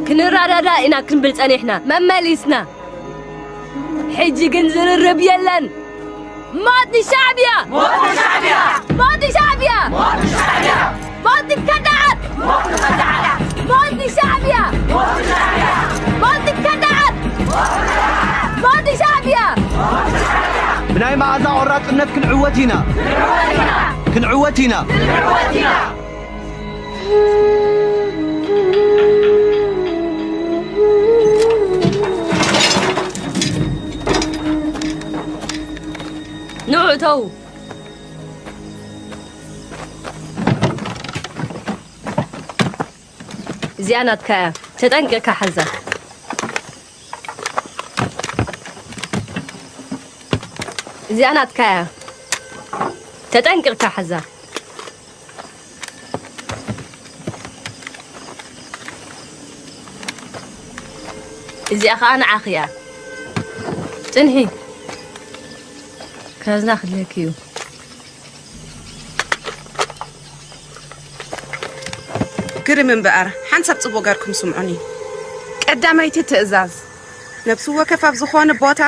ክንረዳዳ ኢና ክንብል ጸኒሕና መመሊስና። ሕጂ ግን ዝርርብ የለን። ሞት ንሻዕብያ! ሞት ንሻዕብያ! ሞት ንሻዕብያ! ሞት ንሻዕብያ! ሞት ንከዳዓት! ሞት ንከዳዓት! ሞት ንሻዕብያ! ሞት ንሻዕብያ! ሞት ንከዳዓት! ሞት ንሻዕብያ! ብናይ መኣዛ ቆራጽነት ክንዕወት ኢና! ክንዕወት ኢና! ክንዕወት ኢና! ንዑ እተዉ። እዚኣ ናትካ እያ። ተጠንቂቕካ ሓዛ። እዚኣ ናትካ እያ። ተጠንቂቕካ ሓዛ። እዚኣ ኸኣ ንዓኺ እያ። ጽንሒ። ካዝና ክድልየኪ እዩ። ግርም እምበኣር፣ ሓንሳብ ጽቡቕ ገርኩም ስምዑኒ። ቀዳመይቲ ትእዛዝ፣ ነፍሲ ወከፍ ኣብ ዝኾነ ቦታ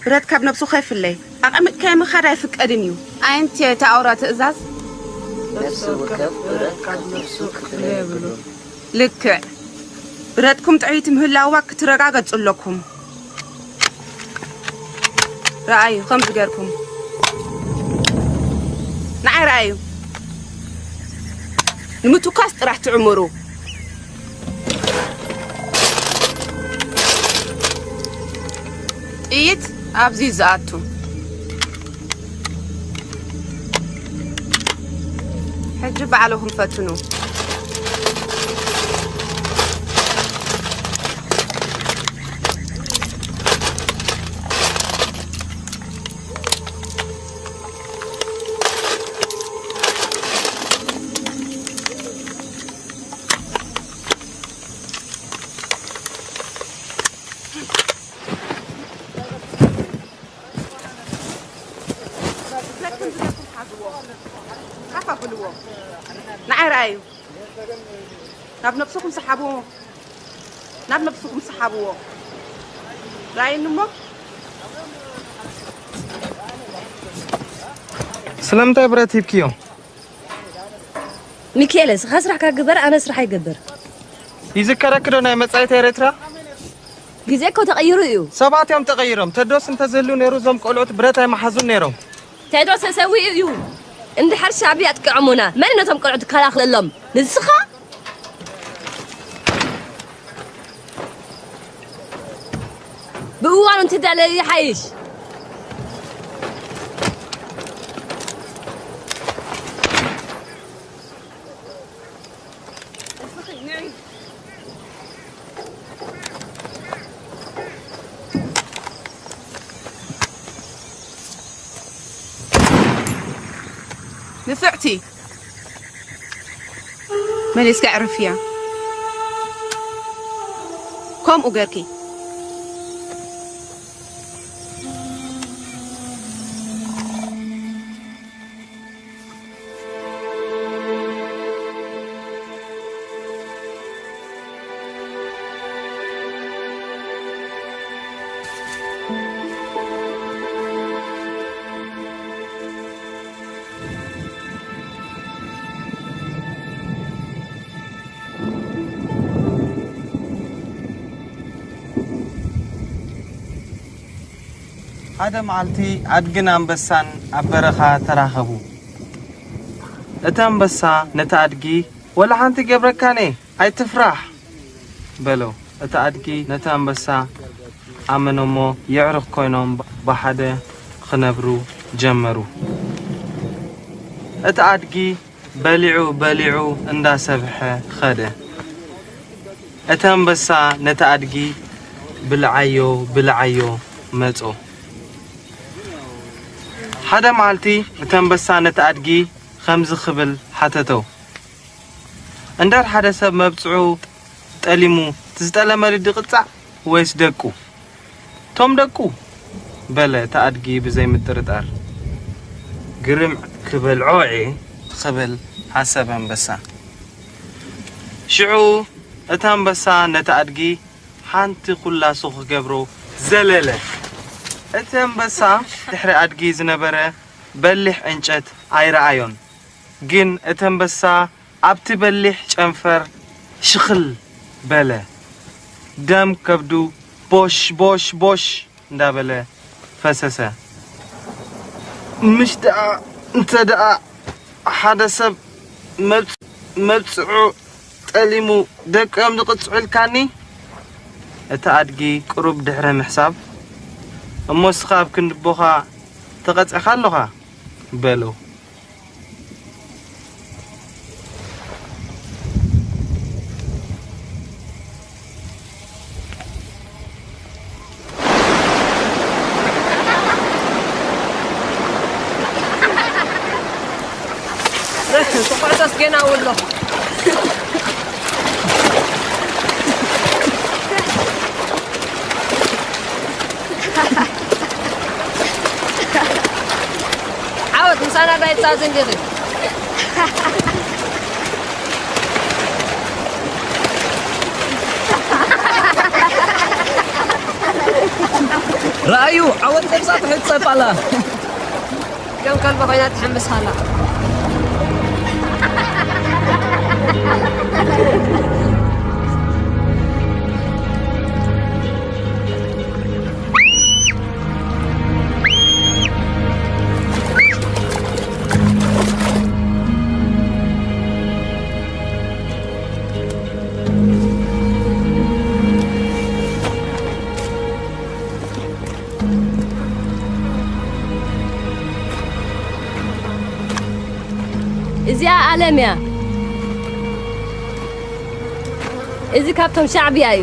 ብረት ካብ ነብሱ ከይፍለይ። ኣቐሚጥካዮ ምኻድ ኣይፍቀድን እዩ። ኣየንቲ እያ እታ ኣውራ ትእዛዝ? ነፍሲ ወከፍ ብረት ካብ ነብሱ ክፍለ የብሉን። ልክዕ። ብረትኩም ጥዕይቲ ምህላዋ ክትረጋገጹ ኣለኩም። ረኣዩ፣ ከምዚ ገርኩም። ንዓይ ረኣዩ። ንምትኳስ ጥራሕ ትዕምሩ። ጥይት ኣብዚ ዝኣቱ። ሕጂ ባዕልኹም ፈትኑ። ሓፍ ኣብልዎ። ንዓይ ረኣዩ። ናብ ነብስኹም ሰሓብዎ። ናብ ነብስኹም ሰሓብዎ። ረኣዩኒ እሞ። ስለምንታይ ብረት ሂብክዮ? ሚካኤለ፣ ስኻ ስራሕካ ግበር፣ ኣነ ስራሕ ይገብር። ይዝከረኪ ዶ ናይ መጻኢት ኤርትራ? ግዜ እኮ ተቐይሩ እዩ። ሰባት እዮም ተቐይሮም። ተድሮስ እንተዝህሉ ነይሩ፣ እዞም ቆልዑት ብረት ኣይመሓዙን ነይሮም። ቴድሮስ ተሰዊኡ እዩ። እንድሕር ሻዕብያ ኣጥቂዖሙና፣ መን ነቶም ቆልዑት ዝከላኸለሎም? ንስኻ? ብእዋኑ እንትዳለዩ ይሓይሽ። ንፍዕቲ መሊስካ ዕርፍያ። ከምኡ ገርኪ። ሓደ መዓልቲ ኣድግን ኣንበሳን ኣብ በረኻ ተራኸቡ። እቲ ኣንበሳ ነቲ ኣድጊ፣ "ወላ ሓንቲ ገብረካን እየ፣ ኣይትፍራሕ" በሎ። እቲ ኣድጊ ነቲ ኣንበሳ ኣመኖ እሞ፣ የዕሩኽ ኮይኖም ብሓደ ክነብሩ ጀመሩ። እቲ ኣድጊ በሊዑ በሊዑ እንዳሰብሐ ኸደ። እቲ ኣንበሳ ነቲ ኣድጊ፣ "ብልዓዮ፣ ብልዓዮ" መጾ። ሓደ መዓልቲ እቲ ኣንበሳ ነቲ ኣድጊ ከምዚ ክብል ሓተቶ፣ "እንድሕር ሓደ ሰብ መብጽዑ ጠሊሙ፣ እቲ ዝጠለመሉ ድቕጻዕ ወይስ ደቁ?" "እቶም ደቁ" በለ እቲ ኣድጊ ብዘይምጥርጣር። "ግርም ክበልዖ እየ" ክብል ሓሰበ ኣንበሳ። ሽዑ እቲ ኣንበሳ ነቲ ኣድጊ ሓንቲ ኩላሱ ክገብሮ ዘለለ። እቲ ኣንበሳ ድሕሪ ኣድጊ ዝነበረ በሊሕ ዕንጨት ኣይረኣዮን። ግን እቲ ኣንበሳ ኣብቲ በሊሕ ጨንፈር ሽኽል በለ። ደም ከብዱ ቦሽ ቦሽ ቦሽ እንዳበለ ፈሰሰ። "ምሽ ደኣ፣ እንተ ደኣ ሓደ ሰብ መብጽ-፣ መብጽዑ ጠሊሙ ደቂ እዮም ዝቕጽዑ ኢልካኒ?" እቲ ኣድጊ ቁሩብ ድሕሪ ምሕሳብ፣ "እሞ እስኻ ኣብ ክንዲ ኣቦኻ ተቐጺዕካ ኣለኻ?" በሎ። ተቋዕቶስ ገና ውሎ። ዓወት ምሳና ዳይት ሳዝን ዲኺ? ረኣዩ፣ ዓወት ነብሳ ትሕጸብ ኣላ። ከም ከልቢ ኮይና ትሕምስ ኣላ። እዚኣ ኣለም እያ። እዚ ካብቶም ሻዕብያ እዩ።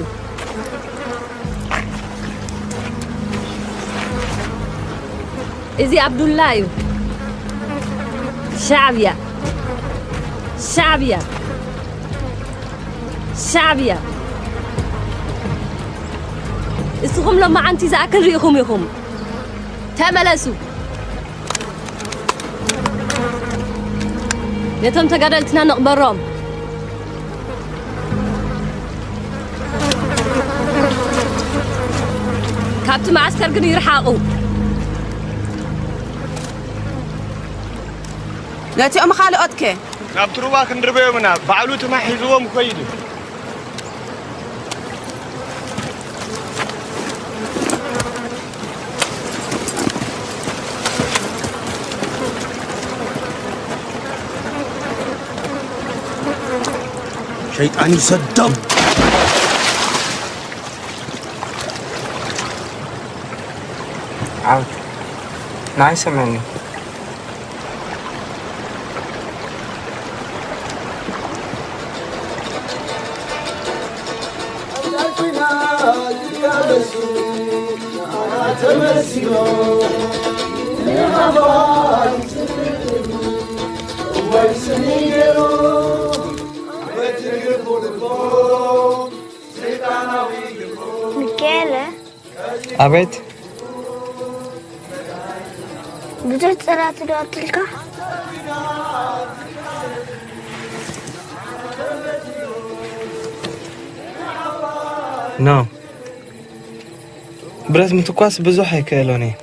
እዚ ኣብዱላ እዩ። ሻዕብያ፣ ሻዕብያ፣ ሻዕብያ። እስኹም ሎማዓንቲ ዝኣክል ርኢኹም ኢኹም። ተመለሱ። ነቶም ተጋደልትና ንቕበሮም። ካብቲ መዓስከር ግን ይርሓቑ። ነቲኦም ካልኦት ከ? ናብቲ ሩባ ክንድርበዮም ኢና። ባዕሉ ትማሕ ሒዝዎም ክኸይድ እዩ። ሸይጣን ይውሰዶም። ዓወት ንዓይ ሰምዐኒ። ሚካኤለ። ኣቤት። ብዙሕ ጽላት ዶ ኣትልካ? ኖ። ብረት ምትኳስ ብዙሕ ኣይክእሎን እየ።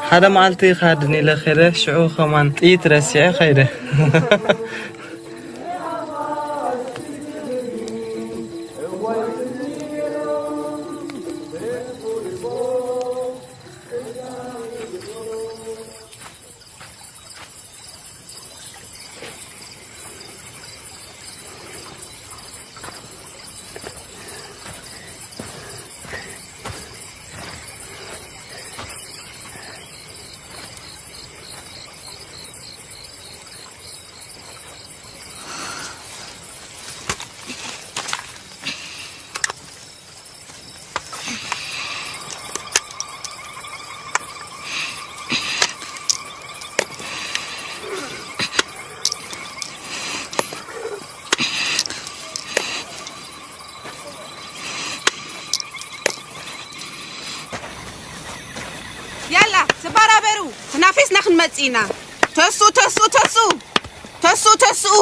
ሓደ መዓልቲ ይኻድን ኢለ ከይደ፣ ሽዑ ከማን ጥይት ረሲዐ ከይደ። ያላ፣ ተባራበሩ፣ ተናፊስና ክንመጽእ ኢና። ተስኡ፣ ተስኡ፣ ተስኡ፣ ተስኡ፣ ተስኡ።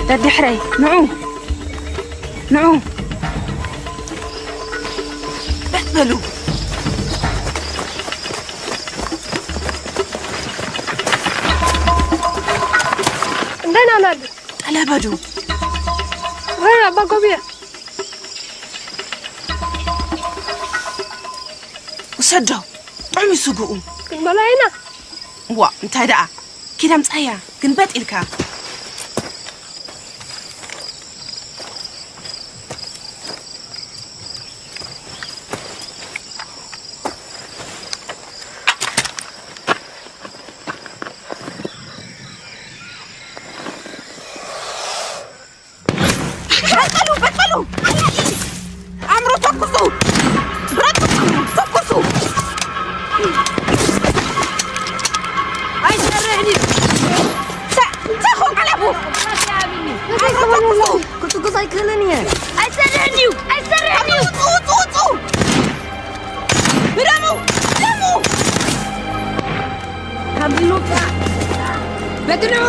ደድሕረይ፣ ንዑ፣ ንዑ። በል በሉ። እንደና ናድ። ጠለበዱ። ወይ ኣባ ጎብየ። ውሰዶ። ጥዑም እዩ ስግኡ። ክንበላ ኢና። ዋ፣ እንታይ ደኣ? ኪድ ኣምጻያ፣ ግልበጥ ኢልካ። በል በሉ፣ በል በሉ። ኣምሮ ተኩሱ። ብረት ተኩሱ፣ ተኩሱ። ኣይሰርሕን እዩ። ሳ-፣ ሳኹ ቀለቡ። ኣምሮ ተኩሱ። ክትኩስ ኣይክእልን እየ። ኣይሰርሕን እዩ፣ ኣይሰርሕን እዩ። ውጹ፣ ውጹ፣ ውጹ። ህደሙ፣ ህደሙ። ካብ ምውጻእ በድንዑ።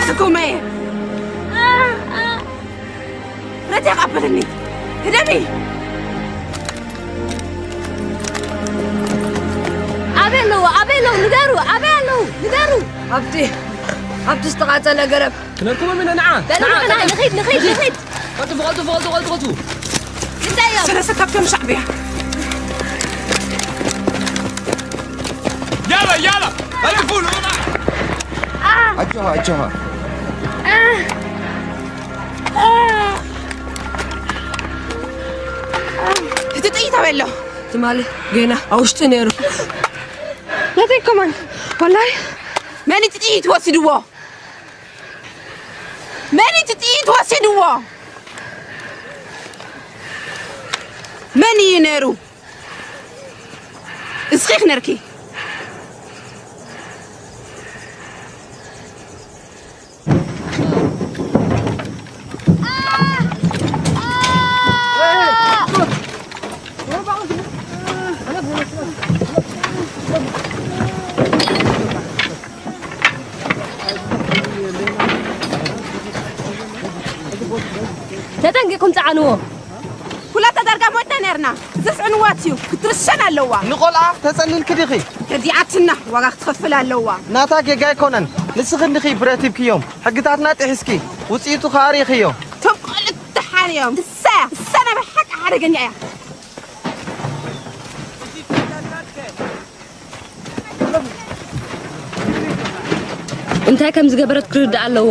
ስኩመ። ረድያ ቀበልኒ። ህደሚ። ኣበይ ኣለዉ? ኣበይ ኣለዉ? ንገሩ። ኣበይ ኣለዉ? ንገሩ። ኣብቲ፣ ኣብቲ ዝተቓጸለ ገረብ። ክነልኩሞም ኢና፣ ንዓ፣ በሉ፣ ንዓ፣ ንዓ፣ ቀልጥፉ። ንኺድ፣ ንኺድ፣ ንኺድ። ቀልጥፉ፣ ቀልጥፉ፣ ቀልጥፉ፣ ቀልጥፉ። እንታይ እዮም? ሰለስተ ካብቶም ሻዕብያ። ያላ፣ ያላ፣ ቀልጥፉ፣ ንዑ፣ ንዓ። ኣጆኻ፣ ኣጆኻ። ኣሎ ትማሊ ገና ኣብ ውሽጢ ነይሩ። ነተይ ከማን ወላይ መን እዩ ጥይት ወሲድዎ? መን እዩ ጥይት ወሲድዎ? መን እዩ ነይሩ? እስኺ ክነርኪ ተጠንቂቕኩም ጸዓንዎ። ኩላታ ዳርጋ ሞትና ነርና። ዘስዕንዋት እዩ ክትርሸን ኣለዋ። ንቆልዓ ተጸሊልኪ ዲኺ? ከዲኣትና ዋጋ ክትኸፍል ኣለዋ። ናታ ጌጋ ኣይኮነን። ንስኺ እንዲኺ ብረት ሂብክዮም። ሕግታትና ጥሒስኪ። ውጽኢቱ ከኣ ርኢኽዮ። ቶም ቆልዑ ደሓን እዮም። እሳ እሳ ናይ ብሓቂ ሓደገኛ እያ። እንታይ ከም ዝገበረት ክርዳእ ኣለዎ።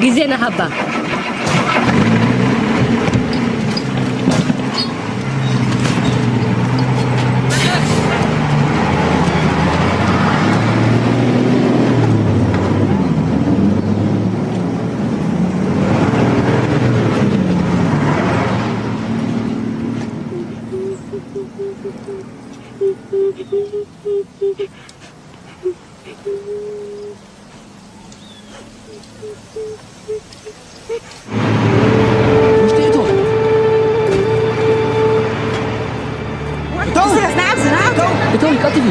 ግዜ ንሃባ። ውሽጢ እቶ። እቶ። እቶ፣ ቀልጥፊ።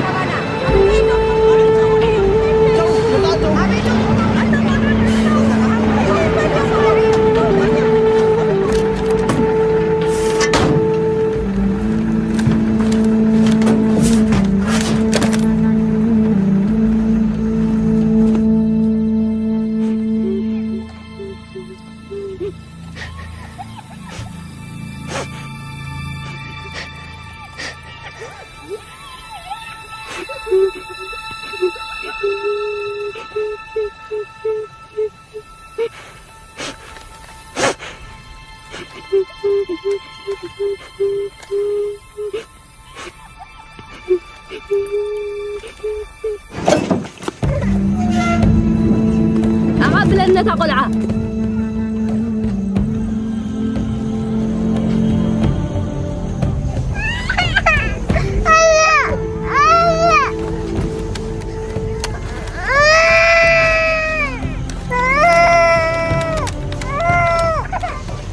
ኣቐብለን ነታ ቆልዓ።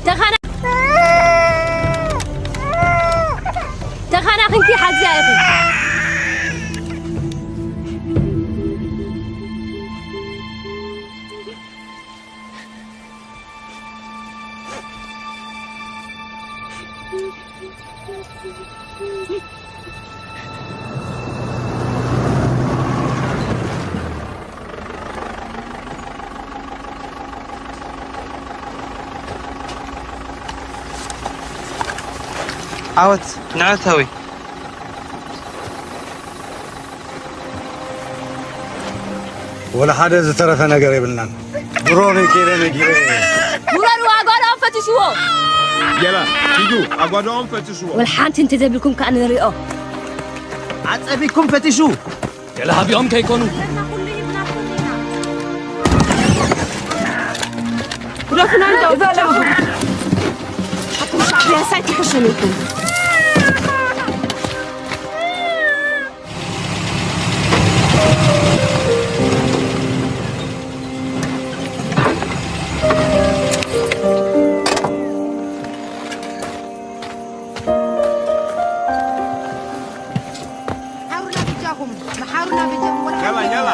ተኻና-፣ ተኻናኺንኪ ሓግዝያ ኢኺ። ዓወት ንዕወት ሃዊ። ወላ ሓደ ዝተረፈ ነገር የብልናን። ድሮ ነይ ከይደ ነጊረ። ውረዱ፣ ኣጓድኦም ፈትሽዎ። የላ፣ ሂዱ፣ ኣጓድኦም ፈትሽዎ። ወላ ሓንቲ እንተዘይብልኩም ከኣ ንሪኦ። ዓጸቢኩም ፈትሹ። ገለ ሃቢኦም ከይኮኑ። ግደፉና፣ እንደው በጃኹም። ኣቱም ሻዕብያ ሳይ ትሕሽኑ ኢኹም። መሓሩና በጃኹም፣ መሓሩና በጃኹም። የላ፣ የላ።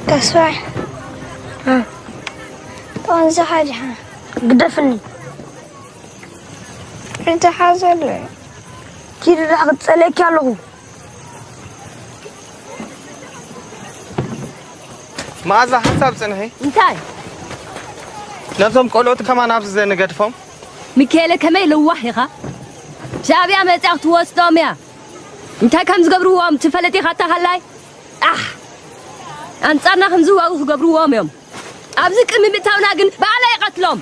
ተስፋይ፣ እ። ጠንዚ ሓጅሓ። ግደፍኒ። እንታይ ሓዘለ? ኪዲ ደኣ ክጸልየኪ ኣለኹ። መኣዛ ሓንሳብ ጽንሒ። እንታይ? ነቶም ቆልዑት ከማን ኣብዚ ዘይንገድፎም? ሚካኤለ ከመይ ለዋህ ኢኻ? ሻዕብያ መጺኣ ክትወስዶም እያ። እንታይ ከም ዝገብርዎም ትፈልጥ ኢኻ ኣታ ሃላይ? ኣሕ! ኣንጻርና ከም ዝዋጉ ክገብርዎም እዮም። ኣብዚ ቅድሚ ምእታውና ግን ባዕላ ይቐትሎም።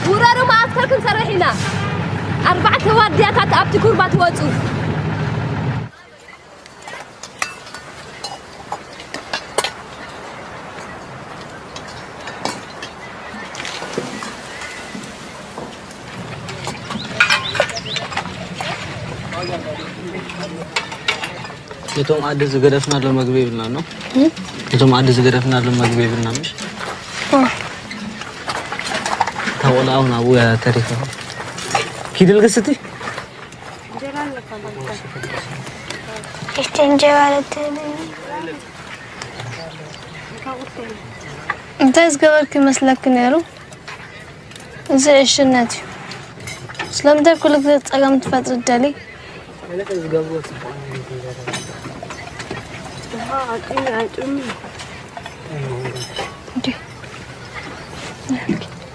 ውረሩ፣ መዓስከር ክንሰርሕ ኢና። ኣርባዕተ ዋርድያታት ኣብቲ ኩርባ ትወጹ። ነቶም ኣደ ዝገደፍናሎም መግቢ የብልና ነው። ነቶም ኣደ ዝገደፍናሎም መግቢ የብልና ምሽ። ታወላ አሁን አቡ ተሪፈ ኪድል ግስቲ እሽቲ እንጀራ ለትህብኒ እንታይ ዝገበርክ ይመስለክ ነይሩ? እዚ ዕሽነት እዩ። ስለምንታይ ኩሉ ግዜ ጸገም ትፈጥሪ ትደሊ?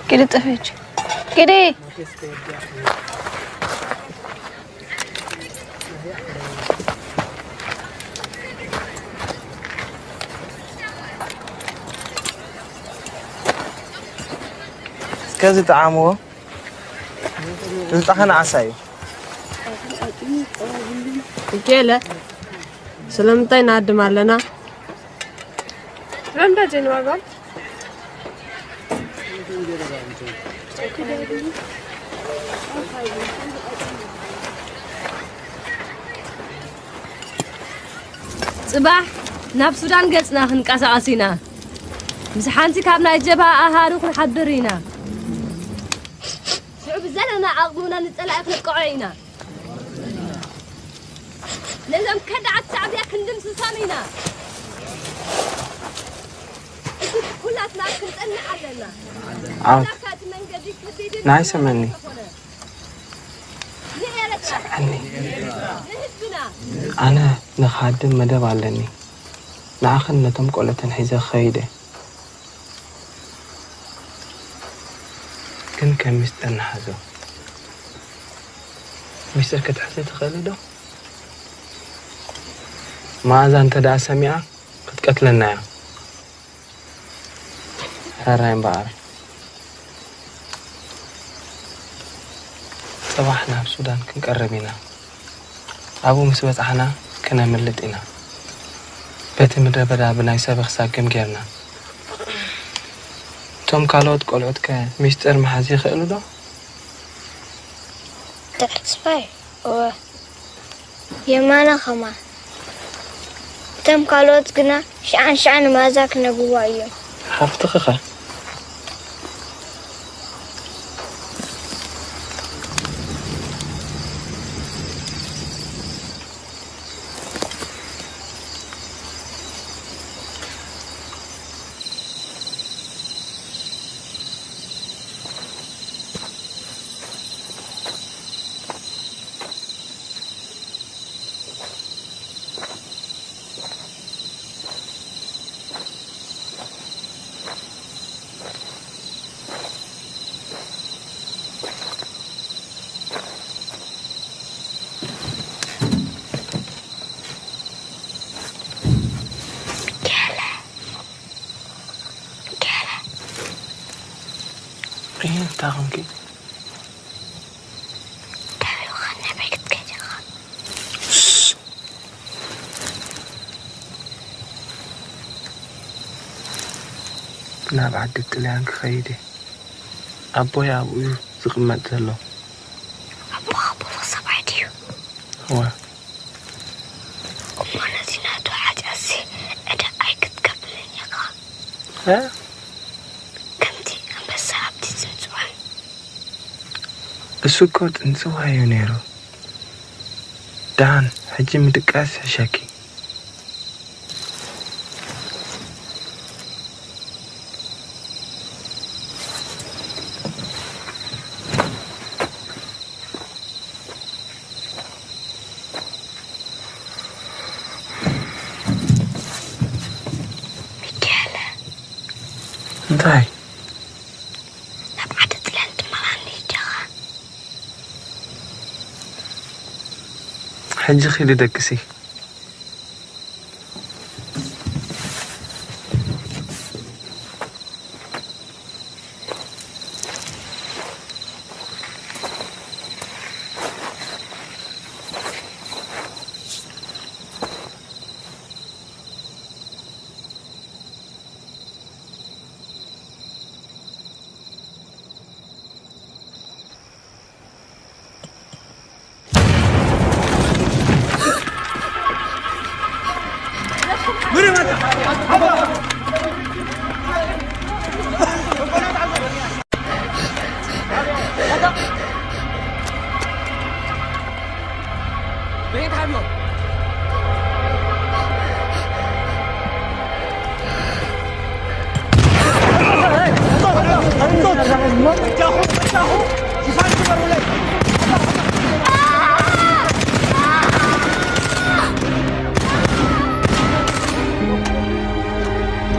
ግዲ ጠፊች ግዲ እስከዚ ጠዓምዎ። እዚ ጣኸና ዓሳ እዩ። ገለ ስለምንታይ ንኣድም ኣለና? ረንዳ ጀንዋጋል ጽባሕ ናብ ሱዳን ገጽና ክንቀሳቐስ ኢና። ምስ ሓንቲ ካብ ናይ ጀብሃ ኣሃዱ ክንሓብር ኢና። ሽዑ ብዘለና ዓቕምና ንጸላኢ ክንጥቅዖ ኢና። ነዞም ከዳዓት ሻዕብያ ክንድምስሶም ኢና። ኩላትና ክንጸንሕ ኣለና። ዓወት ናይ ሰመኒ ሰምዐኒ። ኣነ ንኽሃድም መደብ ኣለኒ። ንዓኽን ነቶም ቆለተን ሒዘ ክኸይድ እየ። ግን ከም ሚስጥር ንሓዞ። ሚስጥር ክትሕዚ ትኽእሊ ዶ? መኣዛ እንተ ደኣ ሰሚዓ ክትቀትለና እያ። ሕራይ እምበኣር፣ ጽባሕ ናብ ሱዳን ክንቀርብ ኢና። ኣብኡ ምስ በጻሕና ክነምልጥ ኢና። በቲ ምድረ በዳ ብናይ ሰበኽ ሳግም ጌርና። እቶም ካልኦት ቆልዑትከ ሚስጥር ምሓዝ ይኽእሉ ዶ? ተስፋይ፣ እወ። የማነ ኸማን። እቶም ካልኦት ግና ሽዓን ሽዓን መኣዛ ክነግዋ እዮም። ሓፍትኺኸ? እንታይ ኾንኪ? ናብ ዓዲ ጥልያን ክኸይድ እየ። ኣቦይ ኣብኡ እዩ ዝቕመጥ ዘሎ። ኣቦኻ ብሩኽ ሰብኣይ ድዩ? እወ። እሞ ነቲ ናቱ ሓጢኣትሲ ዕዳ ኣይክትከፍልን ኢኻ። እ? ከምቲ ኣንበሳ ኣብቲ ጽንጽዋይ። እሱ እኮ ጽንጽዋይ እዩ ነይሩ። ደሓን፣ ሕጂ ምድቃስ ይሕሸኪ። ሚካኤለ፣ እንታይ? ናብ ዓዲ ጥልያን ትመራኒ ዲኻ? ሕጂ ኺዲ ደቅሲ።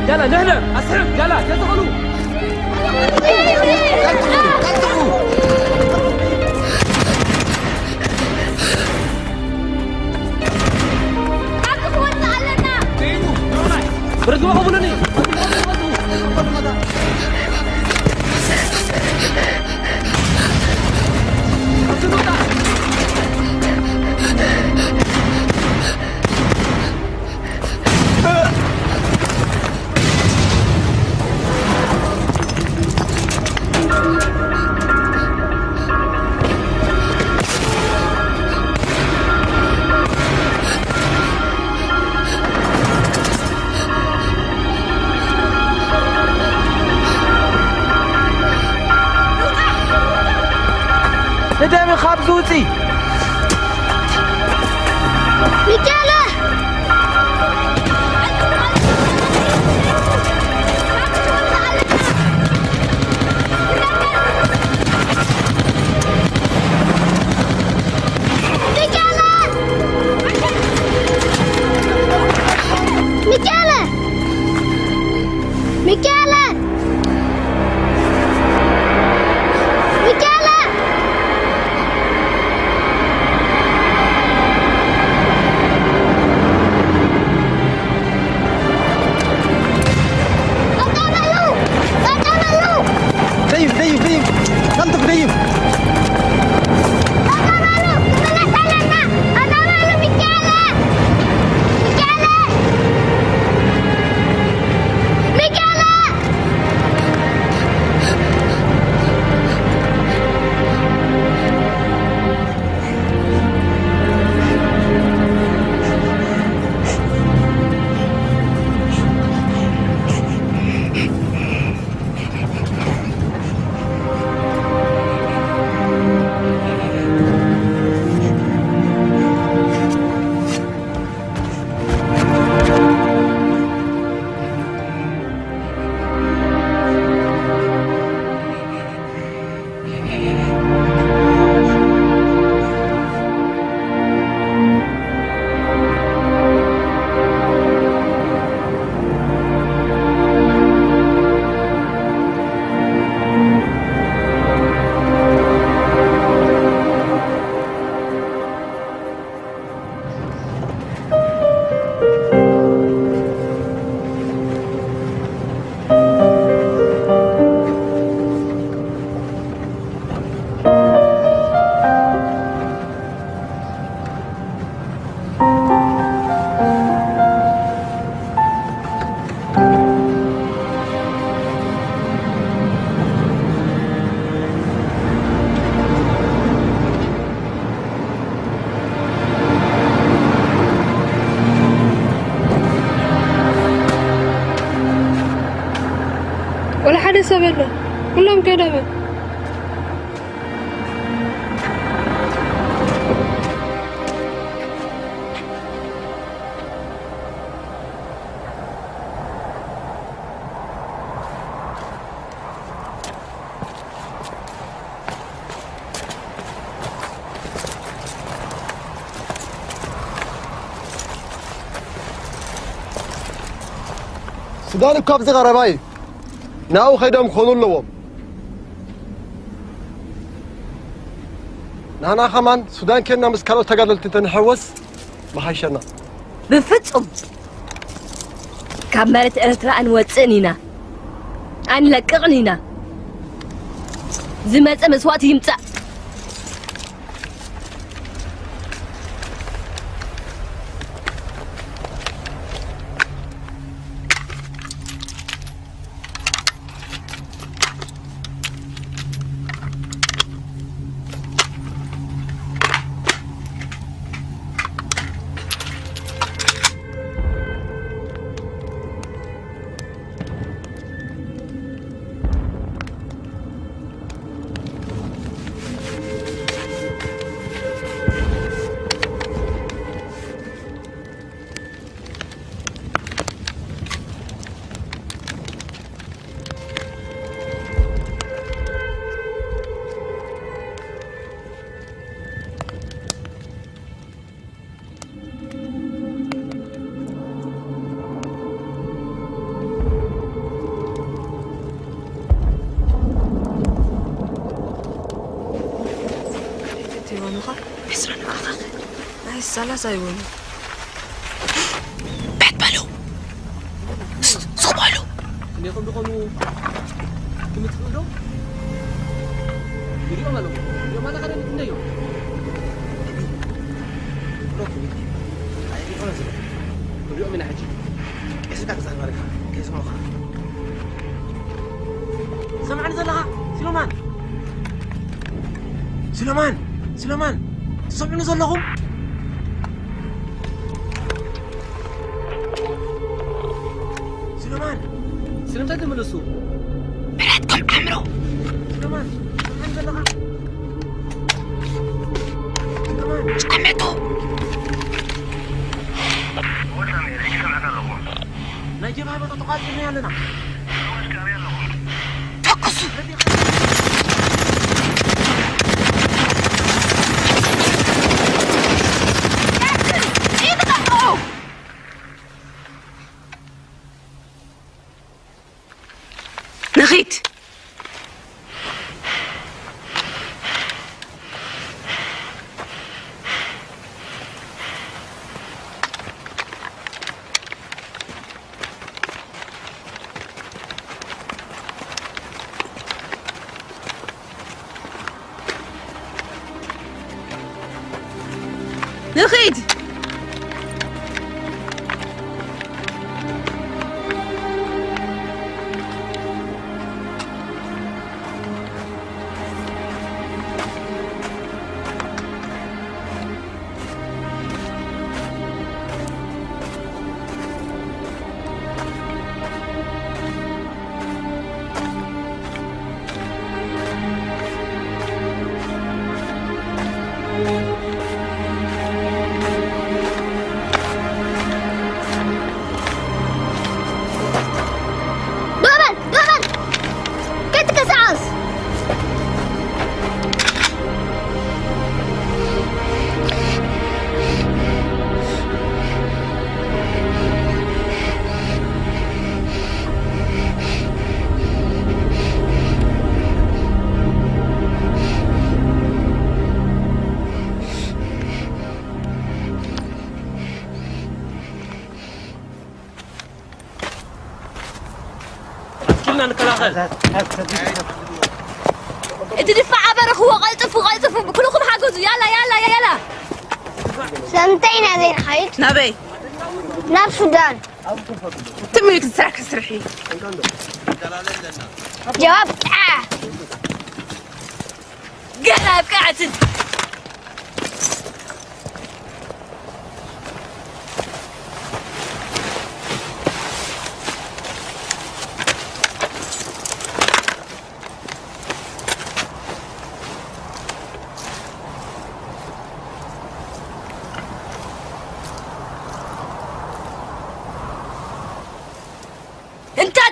ያላ ንሕነ ኣስሕብ ያላ ተተኸሉ። ካብዚ ክወፅእ ኣለና። ብርግበ ቅብሉኒ። ህደሚ ካብዚ ውፂ። ሚካኤለ! ሚካኤለ! ሚካኤለ! ሚካኤለ! ሚካኤለ! ደሰበለ ኩሎም ገደበ። ሱዳን እኮ ኣብዚ ቀረባ እዩ። ናብኡ ከይዶም ክኾኑ ኣለዎም። ንሕና ከማን ሱዳን ኬንና ምስ ካልኦት ተጋደልቲ እንተንሕወስ ምሓሸና። ብፍጹም ካብ መሬት ኤርትራ ኣይንወጽእን ኢና፣ ኣይንለቅቕን ኢና። ዝመጸ መስዋእቲ ይምጻእ። ይበሉኻ? ዕስራን ኣኻኸ? ናይ ሰላሳ ይበሉ። ቤት በሉ። ስ-፣ ሱቕ በሉ። ክንደይ ከም ዝኾኑ ትምትኡ ዶ? ይሪኦም ኣለኹ። ይሪኦም ኣለኻ ዶ? ክንደይ እዮም? ሮክ፣ ኣይሪኦም ዝብል። ክንሪኦም ኢና ሕጂ። ቀሲልካ ክዛረብ ኣለካ። ከይስምዑኻ። ሰምዓኒ ዘለኻ? ሲሎማን! ሲሎማን! ሲሎማን! ትሰምዑኒ ዘለኹም? ሲሎማን! ስለምንታይ ትምልሱ? ብረትኩም ዓምሩ! ሲሎማን! ትሰምዓኒ ዘለኻ? ሲሎማን! ጨምቱ! ናይ ጀብሃ ቦታ ተቋጺርና ኣለና። ተኩሱ! ቀጽል! ኢድ ጠፍኦ! ንኺድ! ንኺድ! ዶበል! ዶበል! ከይትንቀሳቐስ! ኣትኪልና ንከላኸል። እቲ ድፋዕ ኣበርኽዎ፣ ቀልጥፉ፣ ቀልጥፉ፣ ኩልኹም ሓግዙ፣ ያላ፣ ያላ፣ ያላ። ሰምተይ ኢና ዘይንኸይድ? ናበይ? ናብ ሱዳን። ትም ኢልኪ ስራሕኪ ስርሒ። ጀዋብ ጥዓ። ገና ኣብቅዓትን።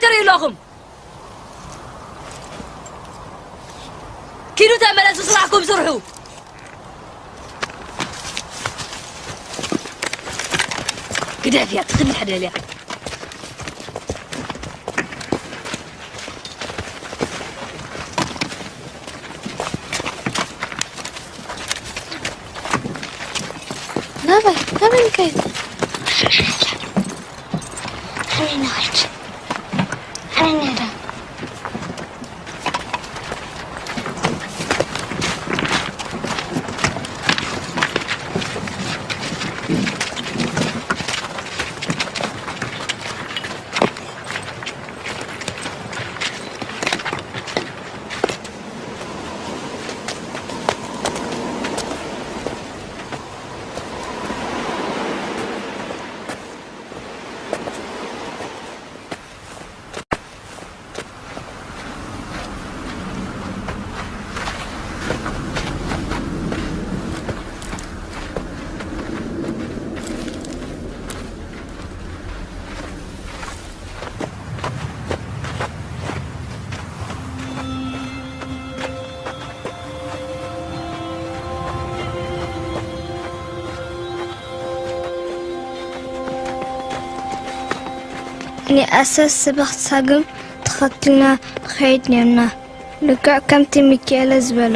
ትርእዩ ኣለኹም። ኪዱ ተመለሱ፣ ስራሕኩም ስርሑ። ግደፍያ፣ ትኽድሕደልያ። ናበይ ናበይ ንከይድ? ኣበይ ንኸይድ? ኣበይ ንዳ? ንኣሰስ ስበኽ ሳግም ተኸትልና ንኸይድ ነርና። ልክዕ ከምቲ ሚኪኤለ ዝበሎ።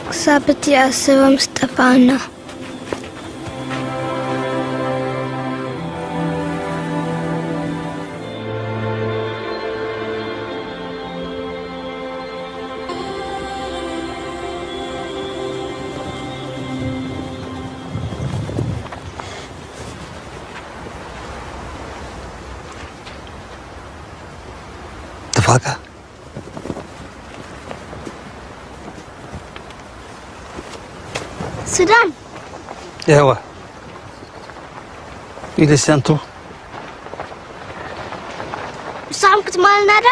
ክሳብ እቲ ኣሰቦ ምስ ጠፋኣና። تفاقة. ሱዳን። ኤዋ። ኢደ ሰንቱ። ንስኹም ክትማልና ዶ?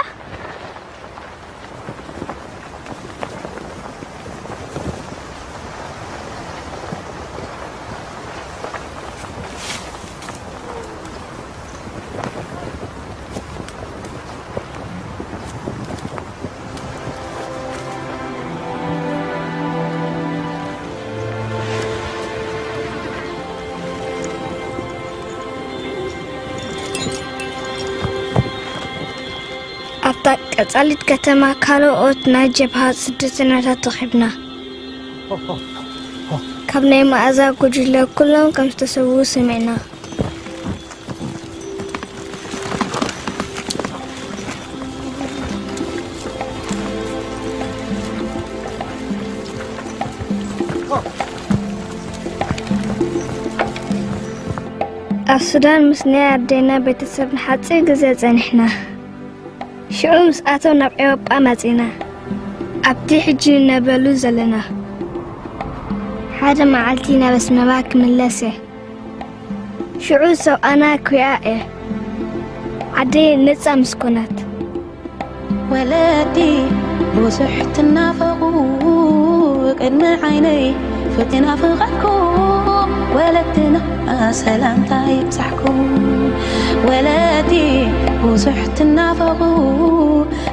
ኣብታ ቀጻሊት ከተማ ካልኦት ናይ ጀብሃ ስደተኛታት ረኺብና። ካብ ናይ መኣዛ ጉጅለ ኩሎም ከም ዝተሰዉ ሰሚዕና። ኣብ ሱዳን ምስ ናይ ኣዴና ቤተሰብ ንሓጺር ግዜ ጸኒሕና። ሽዑ ምስኣቶም ናብ ኤውሮጳ መጺና። ኣብቲ ሕጂ ንነብረሉ ዘለና። ሓደ መዓልቲ ናብ ኣስመራ ክምለስ እየ። ሽዑ ሰብኣና ክሪኣ እየ። ዓደይ ነጻ ምስ ኮነት። ወለዲ ብዙሕ ትናፈቑ ቅድሚ ዓይነይ ፍትናፍቐኩም ወለድና ሰላምታ ይብጻሕኩም። ወለዲ ብዙሕ ትናፈቑ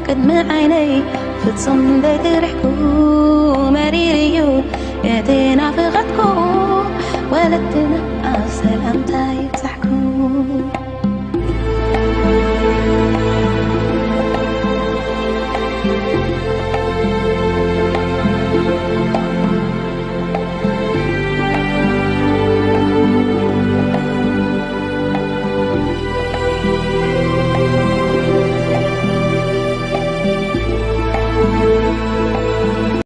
ቅድሚ ዓይነይ ፍጹም ደይትርሕቁ መሪር እዩ እቲ ናፍቐትኩም ወለድና ሰላምታ ይብጻሕኩም።